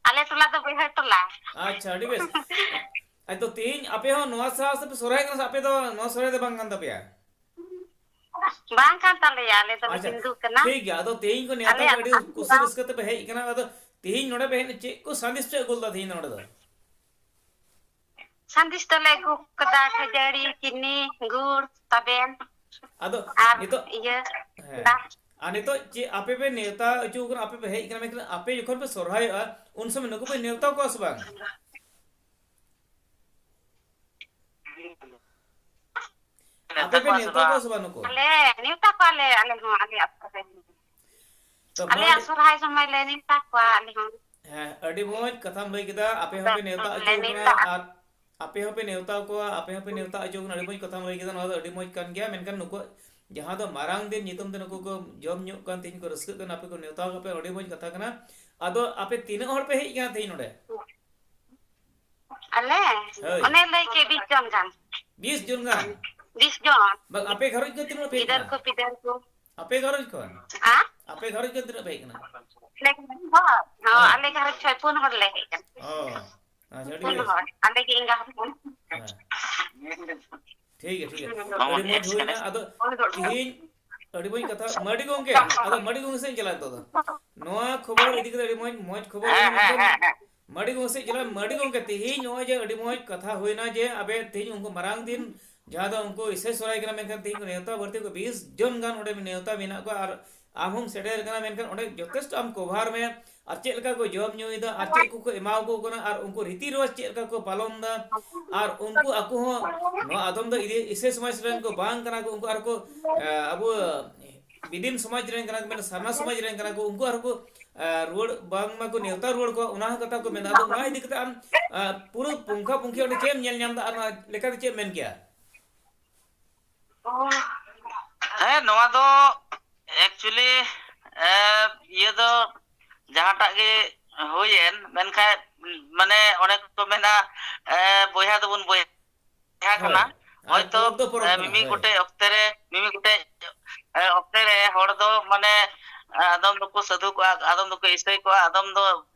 ᱟᱞᱮ ᱴᱚᱞᱟ ᱫᱚ ᱵᱟᱹᱭᱦᱟᱹᱲ ᱴᱚᱞᱟ᱾ ᱟᱪᱪᱷᱟ, ᱟᱹᱰᱤ ᱵᱮᱥ᱾ ᱟᱫᱚ ᱛᱮᱦᱮᱧ ᱟᱯᱮ ᱦᱚᱸ ᱱᱚᱣᱟ ᱥᱟᱦᱟᱥ ᱯᱮ ᱥᱚᱨᱦᱟᱭ ᱠᱟᱱᱟ ᱥᱮ ᱟᱯᱮ ᱫᱚ ᱱᱚᱣᱟ ᱥᱚᱨᱦᱟᱭ ᱫᱚ ᱵᱟᱝ ᱠᱟᱱ ᱛᱟᱯᱮᱭᱟ? ᱵᱟᱝ ᱠᱟᱱ ᱛᱟᱞᱮᱭᱟ, ᱟᱞᱮ ᱫᱚᱞᱮ ᱟᱪᱪᱷᱟ, ᱦᱤᱱᱫᱩ ᱠᱟᱱᱟ᱾ ᱴᱷᱤᱠ ᱜᱮᱭᱟ᱾ ᱟᱫᱚ ᱛᱮᱦᱮᱧ ᱠᱚ ᱱᱮᱣᱛᱟ ᱠᱚ ᱟᱞᱮᱭᱟᱜ ᱫᱚ ᱟᱹᱰᱤ ᱠᱟᱹᱢᱤ ᱠᱩᱥᱤ ᱵᱟᱝ᱾ ᱨᱟᱹᱥᱠᱟᱹ ᱛᱮᱯᱮ ᱦᱮᱡ ᱟᱠᱟᱱᱟ᱾ ᱟᱫᱚ ᱛᱮᱦᱮᱧ ᱱᱚᱰᱮ ᱯᱮ ᱦᱮᱡ ᱮᱱᱟ, ᱪᱮᱫ ᱠᱚ ᱥᱟᱸᱫᱮᱥ ᱯᱮ ᱟᱹᱜᱩ ᱞᱮᱫᱟ ᱛᱮᱦᱮᱧ ᱱᱚᱰᱮ ᱫᱚ? ᱥᱟᱸᱫᱮᱥ ᱫᱚᱞᱮ ᱟᱹᱜᱩ ᱠᱟᱫᱟ ᱠᱷᱟᱹᱡᱟᱹᱲᱤ, ᱪᱤᱱᱤ, ᱜᱩᱲ, ᱛᱟᱵᱮᱱ ᱟᱫᱚ ᱟᱨ ᱱᱤᱛᱚᱜ, ᱤᱭᱟᱹ, ᱦᱮᱸ᱾ ᱫᱟᱜ᱾ ᱟᱨ ᱱᱤᱛᱚᱜ ᱪᱮᱫ ᱟᱯᱮ ᱯᱮ ᱱᱮᱣᱛᱟ ᱦᱚᱪᱚ ᱠᱟᱱᱟ, ᱟᱯᱮ ᱯᱮ ᱦᱮᱡ ᱠᱟᱱᱟ, ᱢᱮᱱᱠᱷᱟᱱ ᱟᱯᱮ ᱡᱚᱠᱷᱚᱱ ᱯᱮ ᱥᱚᱨᱦᱟᱭᱚᱜᱼᱟ, ᱩᱱ ᱥᱚᱢᱚᱭ ᱱᱩᱠᱩ ᱯᱮ ᱱᱮᱣᱛᱟ ᱠᱚᱣᱟ ᱥᱮ ᱵᱟᱝ? ᱟᱯᱮ ᱱᱮᱣᱛᱟ ᱯᱮ ᱠᱚᱣᱟ ᱥᱮ ᱱᱮᱣᱛᱟ ᱵᱟᱝ? ᱠᱚᱣᱟ ᱥᱮ ᱵᱟᱝ ᱱᱩᱠᱩ? ᱟᱞᱮ ᱱᱮᱣᱛᱟ ᱠᱚᱣᱟᱞᱮ, ᱟᱞᱮ ᱦᱚᱸ, ᱟᱞᱮ ᱟᱹᱛᱩ ᱨᱮ᱾ ᱛᱚ, ᱟᱞᱮᱭᱟᱜ ᱢᱚᱡᱽ᱾ ᱥᱚᱨᱦᱟᱭ ᱥᱚᱢᱚᱭ ᱞᱮ ᱱᱮᱣᱛᱟ ᱠᱚᱣᱟ ᱟᱞᱮ ᱦᱚᱸ᱾ ᱦᱮᱸ, ᱟᱹᱰᱤ ᱢᱚᱡᱽ ᱠᱟᱛᱷᱟᱢ ᱞᱟᱹᱭ ᱠᱮᱫᱟ᱾ ᱟᱯᱮ ᱦᱚᱸᱯᱮ ᱱᱮᱣᱛᱟ ᱞᱮ ᱦᱚᱪᱚ ᱠᱟᱱᱟ ᱱᱮᱣᱛᱟᱜᱼᱟ᱾ ᱟᱨ ᱟᱯᱮ ᱦᱚᱸᱯᱮ ᱱᱮᱣᱛᱟ ᱠᱚᱣᱟ, ᱟᱯᱮ ᱦᱚᱸᱯᱮ ᱱᱮᱣᱛᱟ ᱦᱚᱪᱚ ᱠᱟᱱᱟ᱾ ᱟᱹᱰᱤ ᱢᱚᱡᱽ ᱠᱟᱛᱷᱟᱢ ᱞᱟᱹᱭ ᱠᱮᱫᱟ᱾ ᱱᱚᱣᱟ ᱫᱚ ᱟᱹᱰᱤ ᱢᱚᱡᱽ ᱠᱟᱱ ᱜᱮᱭᱟ᱾ ᱢᱮᱱᱠᱷᱟᱱ ᱱᱩᱠᱩ ᱡᱟᱦᱟᱸ ᱫᱚ ᱢᱟᱨᱟᱝ ᱫᱤᱱ ᱧᱩᱛᱩᱢ ᱛᱮ ᱱᱩᱠᱩ ᱠᱚ ᱡᱚᱢ ᱧᱩᱜ ᱠᱟᱱ, ᱛᱮᱦᱮᱧ ᱠᱚ ᱨᱟᱹᱥᱠᱟᱹᱜ ᱠᱟᱱᱟ, ᱟᱯᱮ ᱠᱚ ᱱᱮᱣᱛᱟ ᱠᱟᱯᱮ, ᱟᱹᱰᱤ ᱢᱚᱡᱽ ᱠᱟᱛᱷᱟ ᱠᱟᱱᱟ᱾ ᱟᱫᱚ ᱟᱯᱮ ᱛᱤᱱᱟᱹᱜ ᱦᱚᱲ ᱯᱮ ᱦᱮᱡ ᱠᱟᱱᱟ ᱛᱮᱦᱮᱧ ᱱᱚᱰᱮ? ᱟᱞᱮ? ᱦᱳᱭ᱾ ᱚᱱᱮ ᱞᱟᱹᱭ ᱠᱮᱫ, ᱵᱤᱥ ᱡᱚᱱ ᱜᱟᱱ᱾ ᱵᱤᱥ ᱡᱚᱱ ᱜᱟᱱ? ᱵᱤᱥ ᱡᱚᱱ᱾ ᱵᱟᱝ, ᱟᱯᱮ ᱜᱷᱟᱨᱚᱸᱡᱽ ᱠᱚ ᱛᱤᱱᱟᱹᱜ ᱯᱮ ᱦᱮᱡ ᱜᱤᱫᱟᱹᱨ ᱠᱟᱱᱟ? ᱠᱚ, ᱯᱤᱫᱟᱹᱨ ᱠᱚ᱾ ᱟᱯᱮ ᱜᱷᱟᱨᱚᱸᱡᱽ ᱠᱷᱚᱱ? ᱦᱮᱸ? ᱟᱯᱮ ᱜᱷᱟᱨᱚᱸᱡᱽ ᱠᱷᱚᱱ ᱛᱤᱱᱟᱹᱜ ᱯᱮ ᱦᱮᱡ ᱠᱟᱱᱟ? ᱟᱞᱮ ᱜᱷᱟᱨᱚᱸᱡᱽ ᱦᱚᱲ? ᱦᱚᱸ, ᱦᱮᱸ᱾ ᱟᱞᱮ ᱜᱷᱟᱨᱚᱸᱡᱽ ᱠᱷᱚᱱ ᱯᱩᱱ ᱦᱚᱲ ᱞᱮ ᱦᱮᱡ ᱠᱟᱱᱟ᱾ ᱚ, ᱟᱪᱪᱷᱟ, ᱟᱹᱰᱤ ᱯᱩᱱ ᱵᱮᱥ᱾ ᱦᱚᱲ᱾ ᱟᱞᱮ ᱜᱮ ᱮᱸᱜᱟ ᱦᱚᱯᱚᱱ᱾ ᱦᱮᱸ᱾ ᱴᱷᱤᱠ ᱜᱮᱭᱟ, ᱴᱷᱤᱠ ᱜᱮᱭᱟ᱾ ᱦᱩᱸ᱾ ᱟᱹᱰᱤ ᱢᱚᱡᱽ ᱦᱩᱭᱱᱟ᱾ ᱟᱫᱚ ᱛᱤᱦᱤᱧ ᱟᱹᱰᱤ ᱢᱚᱡᱽ ᱠᱟᱛᱷᱟ, ᱢᱟᱹᱰᱤ ᱜᱚᱝᱠᱮ, ᱟᱫᱚ ᱢᱟᱹᱰᱤ ᱜᱚᱝᱠᱮ ᱥᱮᱫ ᱤᱧ ᱪᱟᱞᱟᱜᱼᱟ ᱱᱤᱛᱚᱜ ᱫᱚ᱾ ᱱᱚᱣᱟ ᱠᱷᱚᱵᱚᱨ ᱤᱫᱤ ᱠᱟᱛᱮ ᱟᱹᱰᱤ ᱢᱚᱡᱽ, ᱢᱚᱡᱽ ᱠᱷᱚᱵᱚᱨ ᱦᱮᱸ, ᱦᱩᱭᱱᱟ᱾ ᱦᱮᱸ, ᱢᱮᱱᱠᱷᱟᱱ ᱦᱮᱸ, ᱦᱮᱸ᱾ ᱢᱟᱹᱰᱤ ᱜᱚᱝᱠᱮ ᱥᱮᱫ ᱪᱟᱞᱟᱜᱼᱟ᱾ ᱢᱟᱹᱰᱤ ᱜᱚᱝᱠᱮ, ᱛᱤᱦᱤᱧ ᱱᱚᱜᱼᱚᱭ ᱡᱮ ᱟᱹᱰᱤ ᱢᱚᱡᱽ ᱠᱟᱛᱷᱟ ᱦᱩᱭᱱᱟ ᱡᱮ ᱟᱯᱮ ᱛᱤᱦᱤᱧ ᱩᱱᱠᱩ ᱢᱟᱨᱟᱝ ᱫᱤᱱ ᱡᱟᱦᱟᱸ ᱫᱚ ᱩᱱᱠᱩ ᱤᱥᱟᱹᱭ ᱥᱚᱦᱨᱟᱭ ᱠᱟᱱᱟ, ᱢᱮᱱᱠᱷᱟᱱ ᱛᱤᱦᱤᱧ ᱠᱚ ᱱᱮᱣᱛᱟ ᱵᱟᱹᱲᱛᱤ ᱠᱚ ᱵᱤᱥ ᱡᱚᱱ ᱜᱟᱱ ᱚᱸᱰᱮ ᱱᱮᱣᱛᱟ ᱢᱮᱱᱟᱜ ᱠᱚᱣᱟ᱾ ᱟᱨ ᱟᱢ ᱦᱚᱸᱢ ᱥᱮᱴᱮᱨ ᱠᱟᱱᱟ, ᱢᱮᱱᱠᱷᱟᱱ ᱚᱸᱰᱮ ᱡᱚᱛᱷᱮᱥᱴᱚ ᱟᱢ ᱠᱚᱵᱷᱟᱨ ᱢᱮ, ᱟᱨ ᱪᱮᱫ ᱞᱮᱠᱟ ᱠᱚ ᱡᱚᱢ ᱧᱩᱭᱮᱫᱟ, ᱟᱨ ᱪᱮᱫ ᱠᱚᱠᱚ ᱮᱢᱟᱣᱟᱠᱚ ᱠᱟᱱᱟ, ᱟᱨ ᱩᱱᱠᱩ ᱨᱤᱛᱤ ᱨᱮᱣᱟᱡᱽ ᱪᱮᱫ ᱞᱮᱠᱟ ᱠᱚ ᱯᱟᱞᱚᱱ ᱮᱫᱟ, ᱟᱨ ᱩᱱᱠᱩ ᱟᱠᱚ ᱦᱚᱸ, ᱱᱚᱣᱟ ᱟᱫᱚᱢ ᱫᱚ ᱤᱫᱤ-, ᱤᱥᱟᱹᱭ ᱥᱚᱢᱟᱡᱽ ᱨᱮᱱ ᱠᱚ ᱵᱟᱝ ᱠᱟᱱᱟ ᱠᱚ, ᱩᱱᱠᱩ ᱟᱨᱦᱚᱸ ᱠᱚ, ᱮ, ᱟᱵᱚ ᱵᱤᱫᱤᱱ ᱥᱚᱢᱟᱡᱽ ᱨᱮᱱ ᱠᱟᱱᱟ ᱠᱚ, ᱢᱮᱱ ᱥᱟᱨᱱᱟ ᱥᱚᱢᱟᱡᱽ ᱨᱮᱱ ᱠᱟᱱᱟ ᱠᱚ, ᱩᱱᱠᱩ ᱟᱨᱦᱚᱸ ᱠᱚ, ᱮ, ᱨᱩᱣᱟᱹᱲ, ᱵᱟᱝᱢᱟ ᱠᱚ ᱱᱮᱣᱛᱟ ᱨᱩᱣᱟᱹᱲ ᱠᱚᱣᱟ, ᱚᱱᱟ ᱦᱚᱸ ᱠᱟᱛᱷᱟ ᱠᱚ ᱢᱮᱱᱫᱟ᱾ ᱟᱫᱚ ᱚᱱᱟ ᱤᱫᱤ ᱠᱟᱛᱮ ᱟᱢ, ᱮ, ᱯᱩᱨᱟᱹ ᱯᱩᱝᱠᱷᱟ ᱯᱩᱝᱠᱷᱤ ᱚᱸᱰᱮ ᱪᱮᱫ ᱮᱢ ᱧᱮᱞ ᱧᱟᱢ ᱮᱫᱟ, ᱟᱨ ᱚᱱᱟ ᱞᱮᱠᱟᱛᱮ ᱪᱮᱫ ᱮᱢ ᱢᱮᱱ ᱠᱮᱭᱟ? ᱦᱮᱸ, ᱱᱚᱣᱟ ᱫᱚ actually, ᱮ, ᱤᱭᱟᱹ ᱫᱚ ᱡᱟᱦᱟᱸᱴᱟᱜ ᱜᱮ ᱦᱩᱭᱮᱱ, ᱢᱮᱱᱠᱷᱟᱱ ᱢᱟᱱᱮ ᱚᱱᱮ ᱠᱚ ᱢᱮᱱᱟ, ᱮ, ᱵᱚᱭᱦᱟ ᱫᱚᱵᱚᱱ ᱵᱚᱭᱦᱟ ᱦᱳᱭ᱾ ᱠᱟᱱᱟ᱾ ᱟᱨ ᱦᱚᱭᱛᱚ, ᱯᱚᱨᱚᱵᱽ ᱫᱚ ᱯᱚᱨᱚᱵᱽ ᱮ, ᱠᱟᱱᱟ, ᱢᱤᱢᱤᱫ ᱦᱳᱭ᱾ ᱜᱚᱴᱮᱡ ᱚᱠᱛᱮ ᱨᱮ, ᱢᱤᱢᱤᱫ ᱜᱚᱴᱮᱡ, ᱮ, ᱚᱠᱛᱮ ᱨᱮ ᱦᱚᱲ ᱫᱚ ᱢᱟᱱᱮ, ᱮ, ᱟᱫᱚᱢ ᱫᱚᱠᱚ ᱥᱟᱹᱫᱷᱩ ᱠᱚᱜᱼᱟ, ᱟᱫᱚᱢ ᱫᱚᱠᱚ ᱤᱥᱟᱹᱭ ᱠᱚᱜᱼᱟ, ᱟᱫᱚᱢ ᱫᱚ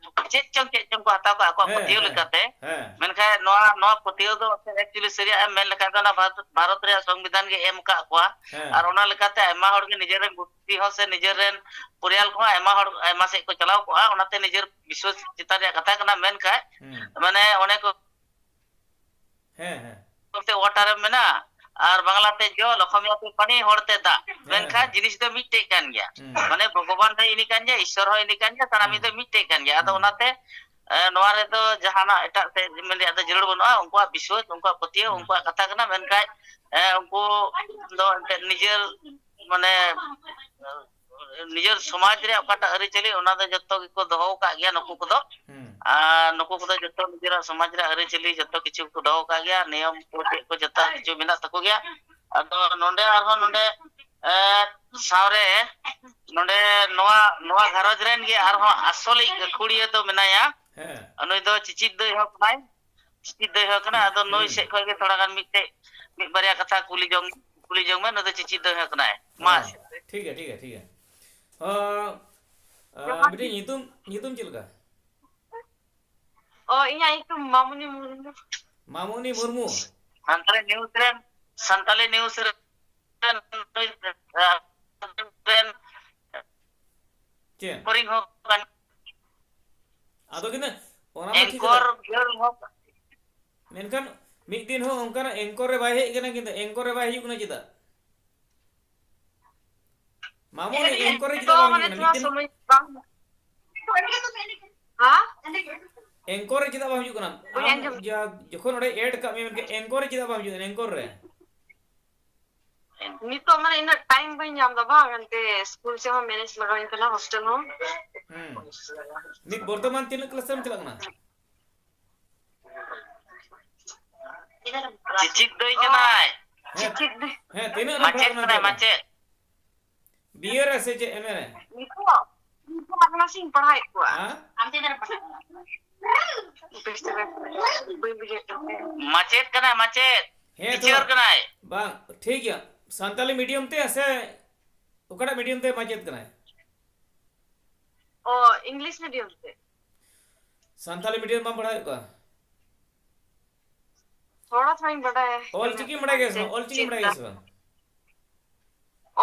ᱪᱮᱫ ᱪᱚᱝ ᱪᱮᱫ ᱪᱚᱝ ᱠᱚ ᱦᱟᱛᱟᱣ ᱠᱟᱜᱼᱟ ᱟᱠᱚᱣᱟᱜ ᱦᱮᱸ, ᱯᱟᱹᱛᱭᱟᱹᱣ ᱦᱮᱸ, ᱞᱮᱠᱟᱛᱮ᱾ ᱦᱮᱸ᱾ ᱢᱮᱱᱠᱷᱟᱱ ᱱᱚᱣᱟ, ᱱᱚᱣᱟ ᱯᱟᱹᱛᱭᱟᱹᱣ ᱫᱚ actually ᱥᱟᱹᱨᱤᱭᱟᱜ ᱮᱢ ᱢᱮᱱ ᱞᱮᱠᱷᱟᱱ ᱫᱚ ᱚᱱᱟ ᱵᱷᱟᱨᱚᱛ, ᱵᱷᱟᱨᱚᱛ ᱨᱮᱭᱟᱜ ᱥᱚᱝᱵᱤᱫᱷᱟᱱ ᱜᱮ ᱮᱢ ᱟᱠᱟᱫ ᱠᱚᱣᱟ᱾ ᱦᱮᱸ᱾ ᱟᱨ ᱚᱱᱟ ᱞᱮᱠᱟᱛᱮ ᱟᱭᱢᱟ ᱦᱚᱲ ᱜᱮ ᱱᱤᱡᱮᱨ ᱨᱮᱱ ᱜᱩᱥᱴᱤ ᱦᱚᱸ ᱥᱮ ᱱᱤᱡᱮᱨ ᱨᱮᱱ ᱯᱚᱨᱤᱭᱟᱞ ᱠᱚᱦᱚᱸ ᱟᱭᱢᱟ ᱦᱚᱲ, ᱟᱭᱢᱟ ᱥᱮᱫ ᱠᱚ ᱪᱟᱞᱟᱣ ᱠᱚᱜᱼᱟ᱾ ᱚᱱᱟᱛᱮ ᱱᱤᱡᱮᱨ ᱵᱤᱥᱣᱟᱥ ᱪᱮᱛᱟᱱ ᱨᱮᱭᱟᱜ ᱠᱟᱛᱷᱟ ᱠᱟᱱᱟ᱾ ᱢᱮᱱᱠᱷᱟᱱ ᱦᱩᱸ᱾ ᱢᱟᱱᱮ ᱚᱱᱮ ᱠᱚ ᱦᱮᱸ, ᱦᱮᱸ᱾ ᱛᱮ ᱚᱣᱟᱴᱟᱨ ᱮᱢ ᱢᱮᱱᱟ, ᱟᱨ ᱵᱟᱝᱞᱟ ᱛᱮ ᱡᱚᱞ, ᱚᱠᱚᱢᱤᱭᱟ ᱛᱮ ᱯᱟᱱᱤ, ᱦᱚᱲ ᱛᱮ ᱫᱟᱜ᱾ ᱦᱮᱸ, ᱢᱮᱱᱠᱷᱟᱱ ᱦᱮᱸ᱾ ᱡᱤᱱᱤᱥ ᱫᱚ ᱢᱤᱫᱴᱮᱡ ᱠᱟᱱ ᱜᱮᱭᱟ᱾ ᱦᱩᱸ᱾ ᱢᱟᱱᱮ ᱵᱷᱚᱜᱚᱵᱟᱱ ᱦᱚᱸ ᱤᱱᱤ ᱠᱟᱱ ᱜᱮᱭᱟ, ᱤᱥᱥᱚᱨ ᱦᱚᱸ ᱤᱱᱤ ᱠᱟᱱ ᱜᱮᱭᱟ, ᱥᱟᱱᱟᱢ ᱦᱩᱸ᱾ ᱫᱚ ᱢᱤᱫᱴᱮᱡ ᱠᱟᱱ ᱜᱮᱭᱟ᱾ ᱟᱫᱚ ᱦᱩᱸ᱾ ᱚᱱᱟᱛᱮ, ᱮ, ᱱᱚᱣᱟ ᱨᱮᱫᱚ ᱡᱟᱦᱟᱱᱟᱜ ᱮᱴᱟᱜ ᱥᱮᱫ ᱢᱮᱱ ᱨᱮᱭᱟᱜ ᱫᱚ ᱡᱟᱹᱨᱩᱲ ᱵᱟᱹᱱᱩᱜᱼᱟ᱾ ᱩᱱᱠᱩᱣᱟᱜ ᱵᱤᱥᱣᱟᱹᱥ, ᱩᱱᱠᱩᱣᱟᱜ ᱯᱟᱹᱛᱭᱟᱹᱣ, ᱦᱩᱸ᱾ ᱩᱱᱠᱩᱣᱟᱜ ᱠᱟᱛᱷᱟ ᱠᱟᱱᱟ᱾ ᱢᱮᱱᱠᱷᱟᱱ, ᱮ, ᱩᱱᱠᱩ ᱫᱚ ᱮᱱᱛᱮᱫ ᱱᱤᱡᱮᱨ, ᱢᱟᱱᱮ, ᱱᱤᱡᱮᱨ ᱥᱚᱢᱟᱡᱽ ᱨᱮᱭᱟᱜ ᱚᱠᱟᱴᱟᱜ ᱟᱹᱨᱤᱪᱟᱹᱞᱤ, ᱚᱱᱟ ᱫᱚ ᱡᱚᱛᱚ ᱜᱮᱠᱚ ᱫᱚᱦᱚ ᱟᱠᱟᱫ ᱜᱮᱭᱟ ᱱᱩᱠᱩ ᱠᱚᱫᱚ᱾ ᱦᱩᱸ᱾ ᱟᱨ ᱱᱩᱠᱩ ᱠᱚᱫᱚ ᱡᱚᱛᱚ ᱱᱤᱡᱮᱨᱟᱜ ᱥᱚᱢᱟᱡᱽ ᱨᱮᱭᱟᱜ ᱟᱹᱨᱤᱪᱟᱹᱞᱤ ᱡᱚᱛᱚ ᱠᱤᱪᱷᱩ ᱠᱚ ᱫᱚᱦᱚ ᱟᱠᱟᱫ ᱜᱮᱭᱟ, ᱱᱤᱭᱚᱢ ᱠᱚ ᱪᱮᱫ ᱠᱚ ᱡᱚᱛᱚ ᱠᱤᱪᱷᱩ ᱢᱮᱱᱟᱜ ᱛᱟᱠᱚ ᱜᱮᱭᱟ᱾ ᱟᱫᱚ ᱱᱚᱰᱮ ᱟᱨᱦᱚᱸ ᱱᱚᱰᱮ, ᱮ, ᱥᱟᱶᱨᱮ ᱱᱚᱰᱮ ᱱᱚᱣᱟ, ᱱᱚᱣᱟ ᱜᱷᱟᱨᱚᱸᱡᱽ ᱨᱮᱱ ᱜᱮ ᱟᱨᱦᱚᱸ ᱟᱥᱚᱞᱤᱡ ᱜᱟᱹᱠᱷᱩᱲᱤᱭᱟᱹ ᱫᱚ ᱢᱮᱱᱟᱭᱟ᱾ ᱦᱮᱸ᱾ ᱱᱩᱭ ᱫᱚ ᱪᱤᱪᱤᱛ ᱫᱟᱹᱭ ᱦᱚᱸ ᱠᱟᱱᱟᱭ᱾ ᱪᱤᱪᱤᱛ ᱫᱟᱹᱭ ᱦᱚᱸ ᱠᱟᱱᱟᱭ᱾ ᱟᱫᱚ ᱱᱩᱭ ᱦᱩᱸ᱾ ᱥᱮᱫ ᱠᱷᱚᱱ ᱜᱮ ᱛᱷᱚᱲᱟ ᱜᱟᱱ ᱢᱤᱫᱴᱮᱡ, ᱢᱤᱫ ᱵᱟᱨᱭᱟ ᱠᱟᱛᱷᱟ ᱠᱩᱞᱤ ᱡᱚᱝ, ᱠᱩᱞᱤ ᱡᱚᱝ ᱢᱮ᱾ ᱱᱩᱭ ᱫᱚ ᱪᱤᱪᱤᱛ ᱫᱟᱹᱭ ᱦᱚᱸ ᱠᱟᱱᱟᱭ᱾ ᱢᱟ᱾ ᱦᱮᱸ, ᱴᱷᱤᱠ ᱜᱮᱭᱟ, ᱴᱷᱤᱠ ᱜᱮᱭᱟ, ᱴᱷᱤᱠ ᱜᱮᱭᱟ᱾ ᱚ, ᱟ, ᱡᱚᱦᱟᱨ ᱵᱤᱴᱤ, ᱜᱮ᱾ ᱧᱩᱛᱩᱢ, ᱧᱩᱛᱩᱢ ᱪᱮᱫ ᱞᱮᱠᱟ? ᱚ, ᱤᱧᱟᱹᱜ ᱧᱩᱛᱩᱢ ᱢᱟᱢᱩᱱᱤ ᱢᱩᱨᱢᱩ᱾ ᱢᱟᱢᱩᱱᱤ ᱢᱩᱨᱢᱩ? ᱥᱟᱱᱛᱟᱲᱤ ᱱᱤᱭᱩᱡᱽ ᱨᱮᱱ, ᱥᱟᱱᱛᱟᱲᱤ ᱱᱤᱭᱩᱡᱽ ᱨᱮᱱ, ᱨᱮᱱ ᱪᱮᱫ? ᱠᱚᱨᱤᱧ ᱦᱚᱸ ᱠᱟᱱ᱾ ᱟᱫᱚ ᱠᱤᱱᱛᱩ ᱚᱱᱟ ᱢᱟ ᱴᱷᱤᱠ ᱮᱝᱠᱚᱨ ᱠᱟᱛᱷᱟ᱾ ᱜᱟᱹᱞ ᱦᱚᱸ᱾ ᱢᱮᱱᱠᱷᱟᱱ ᱢᱤᱫ ᱫᱤᱱ ᱦᱚᱸ ᱚᱱᱠᱟᱱᱟᱜ ᱮᱝᱠᱚᱨ ᱨᱮ ᱵᱟᱭ ᱦᱮᱡ ᱠᱟᱱᱟ, ᱠᱤᱱᱛᱩ ᱮᱝᱠᱚᱨ ᱨᱮ ᱵᱟᱭ ᱦᱤᱡᱩᱜ ᱠᱟᱱᱟ ᱪᱮᱫᱟᱜ? ᱢᱟᱢᱚ, ᱩᱱᱤ anchor ᱨᱮ ᱪᱮᱫᱟᱜ ᱵᱟᱢ ᱦᱤᱡᱩᱜ ᱠᱟᱱᱟ? ᱢᱤᱫ ᱫᱤᱱ ᱦᱚᱸ ᱥᱚᱢᱚᱭ ᱵᱟᱝ᱾ ᱦᱮᱸ? Anchor ᱨᱮ ᱪᱮᱫᱟᱜ ᱵᱟᱢ ᱦᱤᱡᱩᱜ ᱠᱟᱱᱟ? ᱵᱟᱹᱧ ᱟᱸᱡᱚᱢ᱾ ᱡᱟ-, ᱡᱚᱠᱷᱚᱱ ᱚᱸᱰᱮ add ᱠᱟᱜ ᱢᱮᱭᱟ, ᱢᱮᱱᱠᱷᱟᱱ anchor ᱨᱮ ᱪᱮᱫᱟᱜ ᱵᱟᱢ ᱦᱤᱡᱩᱜ ᱠᱟᱱᱟ? Anchor ᱨᱮ᱾ ᱱᱤᱛᱚᱜ ᱢᱟᱱᱮ ᱤᱱᱟᱹᱜ time ᱵᱟᱹᱧ ᱧᱟᱢ ᱮᱫᱟ ᱵᱟᱝ, ᱮᱱᱛᱮ ᱥᱠᱩᱞ ᱥᱮᱫ ᱦᱚᱸ manage ᱞᱟᱜᱟᱣᱤᱧ ᱠᱟᱱᱟ, hostel ᱦᱚᱸ᱾ ᱦᱩᱸ᱾ ᱱᱤᱛ ᱵᱚᱨᱛᱚᱢᱟᱱ ᱛᱤᱱᱟᱹᱜ class ᱨᱮᱢ ᱪᱟᱞᱟᱜ ᱠᱟᱱᱟ? ᱪᱤᱪᱤᱛ ᱫᱟᱹᱭ ᱠᱟᱱᱟᱭ᱾ ᱦᱮᱸ, ᱪᱤᱪᱤᱛ ᱫᱟᱹᱭ᱾ ᱦᱮᱸ, ᱛᱤᱱᱟᱹᱜ ᱨᱮᱢ ᱯᱟᱲᱦᱟᱜ ᱠᱟᱱᱟ ᱱᱤᱛᱚᱜ ᱫᱚ? ᱢᱟᱪᱮᱫ ᱠᱟᱱᱟᱭ, ᱢᱟᱪᱮᱫ᱾ B A ᱨᱮ ᱥᱮ ᱪᱮᱫ, M A ᱨᱮ? ᱱᱤᱛᱚᱜ, ᱱᱤᱛᱚᱜ ᱟᱜ class ᱤᱧ ᱯᱟᱲᱦᱟᱣᱮᱫ ᱠᱚᱣᱟ᱾ ᱦᱮᱸ? ᱟᱢ ᱪᱮᱫ ᱨᱮᱢ ᱯᱟᱲᱦᱟᱜ ᱠᱟᱱᱟ? ᱵᱮᱥ ᱪᱮᱦᱨᱟ ᱵᱟᱹᱧ ᱵᱩᱡᱷᱟᱹᱣᱮᱫ ᱠᱟᱱ ᱛᱟᱦᱮᱸᱫ᱾ ᱢᱟᱪᱮᱫ ᱠᱟᱱᱟᱭ, ᱢᱟᱪᱮᱫ᱾ ᱦᱮᱸ, teacher ᱛᱷᱚᱲᱟ ᱠᱟᱱᱟᱭ᱾ ᱵᱟᱝ, ᱴᱷᱤᱠ ᱜᱮᱭᱟ᱾ ᱥᱟᱱᱛᱟᱞᱤ medium ᱛᱮ ᱥᱮ ᱚᱠᱟᱴᱟᱜ medium ᱛᱮ ᱢᱟᱪᱮᱫ ᱠᱟᱱᱟᱭ? ᱚ, English medium ᱛᱮ᱾ ᱥᱟᱱᱛᱟᱞᱤ medium ᱵᱟᱢ ᱯᱟᱲᱦᱟᱣᱮᱫ ᱠᱚᱣᱟ? ᱛᱷᱚᱲᱟ ᱛᱷᱚᱲᱟᱧ ᱵᱟᱰᱟᱭᱟ᱾ ᱚᱞ ᱪᱤᱠᱤᱢ ᱵᱟᱰᱟᱭ ᱜᱮᱭᱟ ᱥᱮ ᱵᱟᱝ? ᱚᱞ ᱪᱤᱠᱤᱢ ᱵᱟᱰᱟᱭ ᱜᱮᱭᱟ ᱥᱮ ᱵᱟᱝ?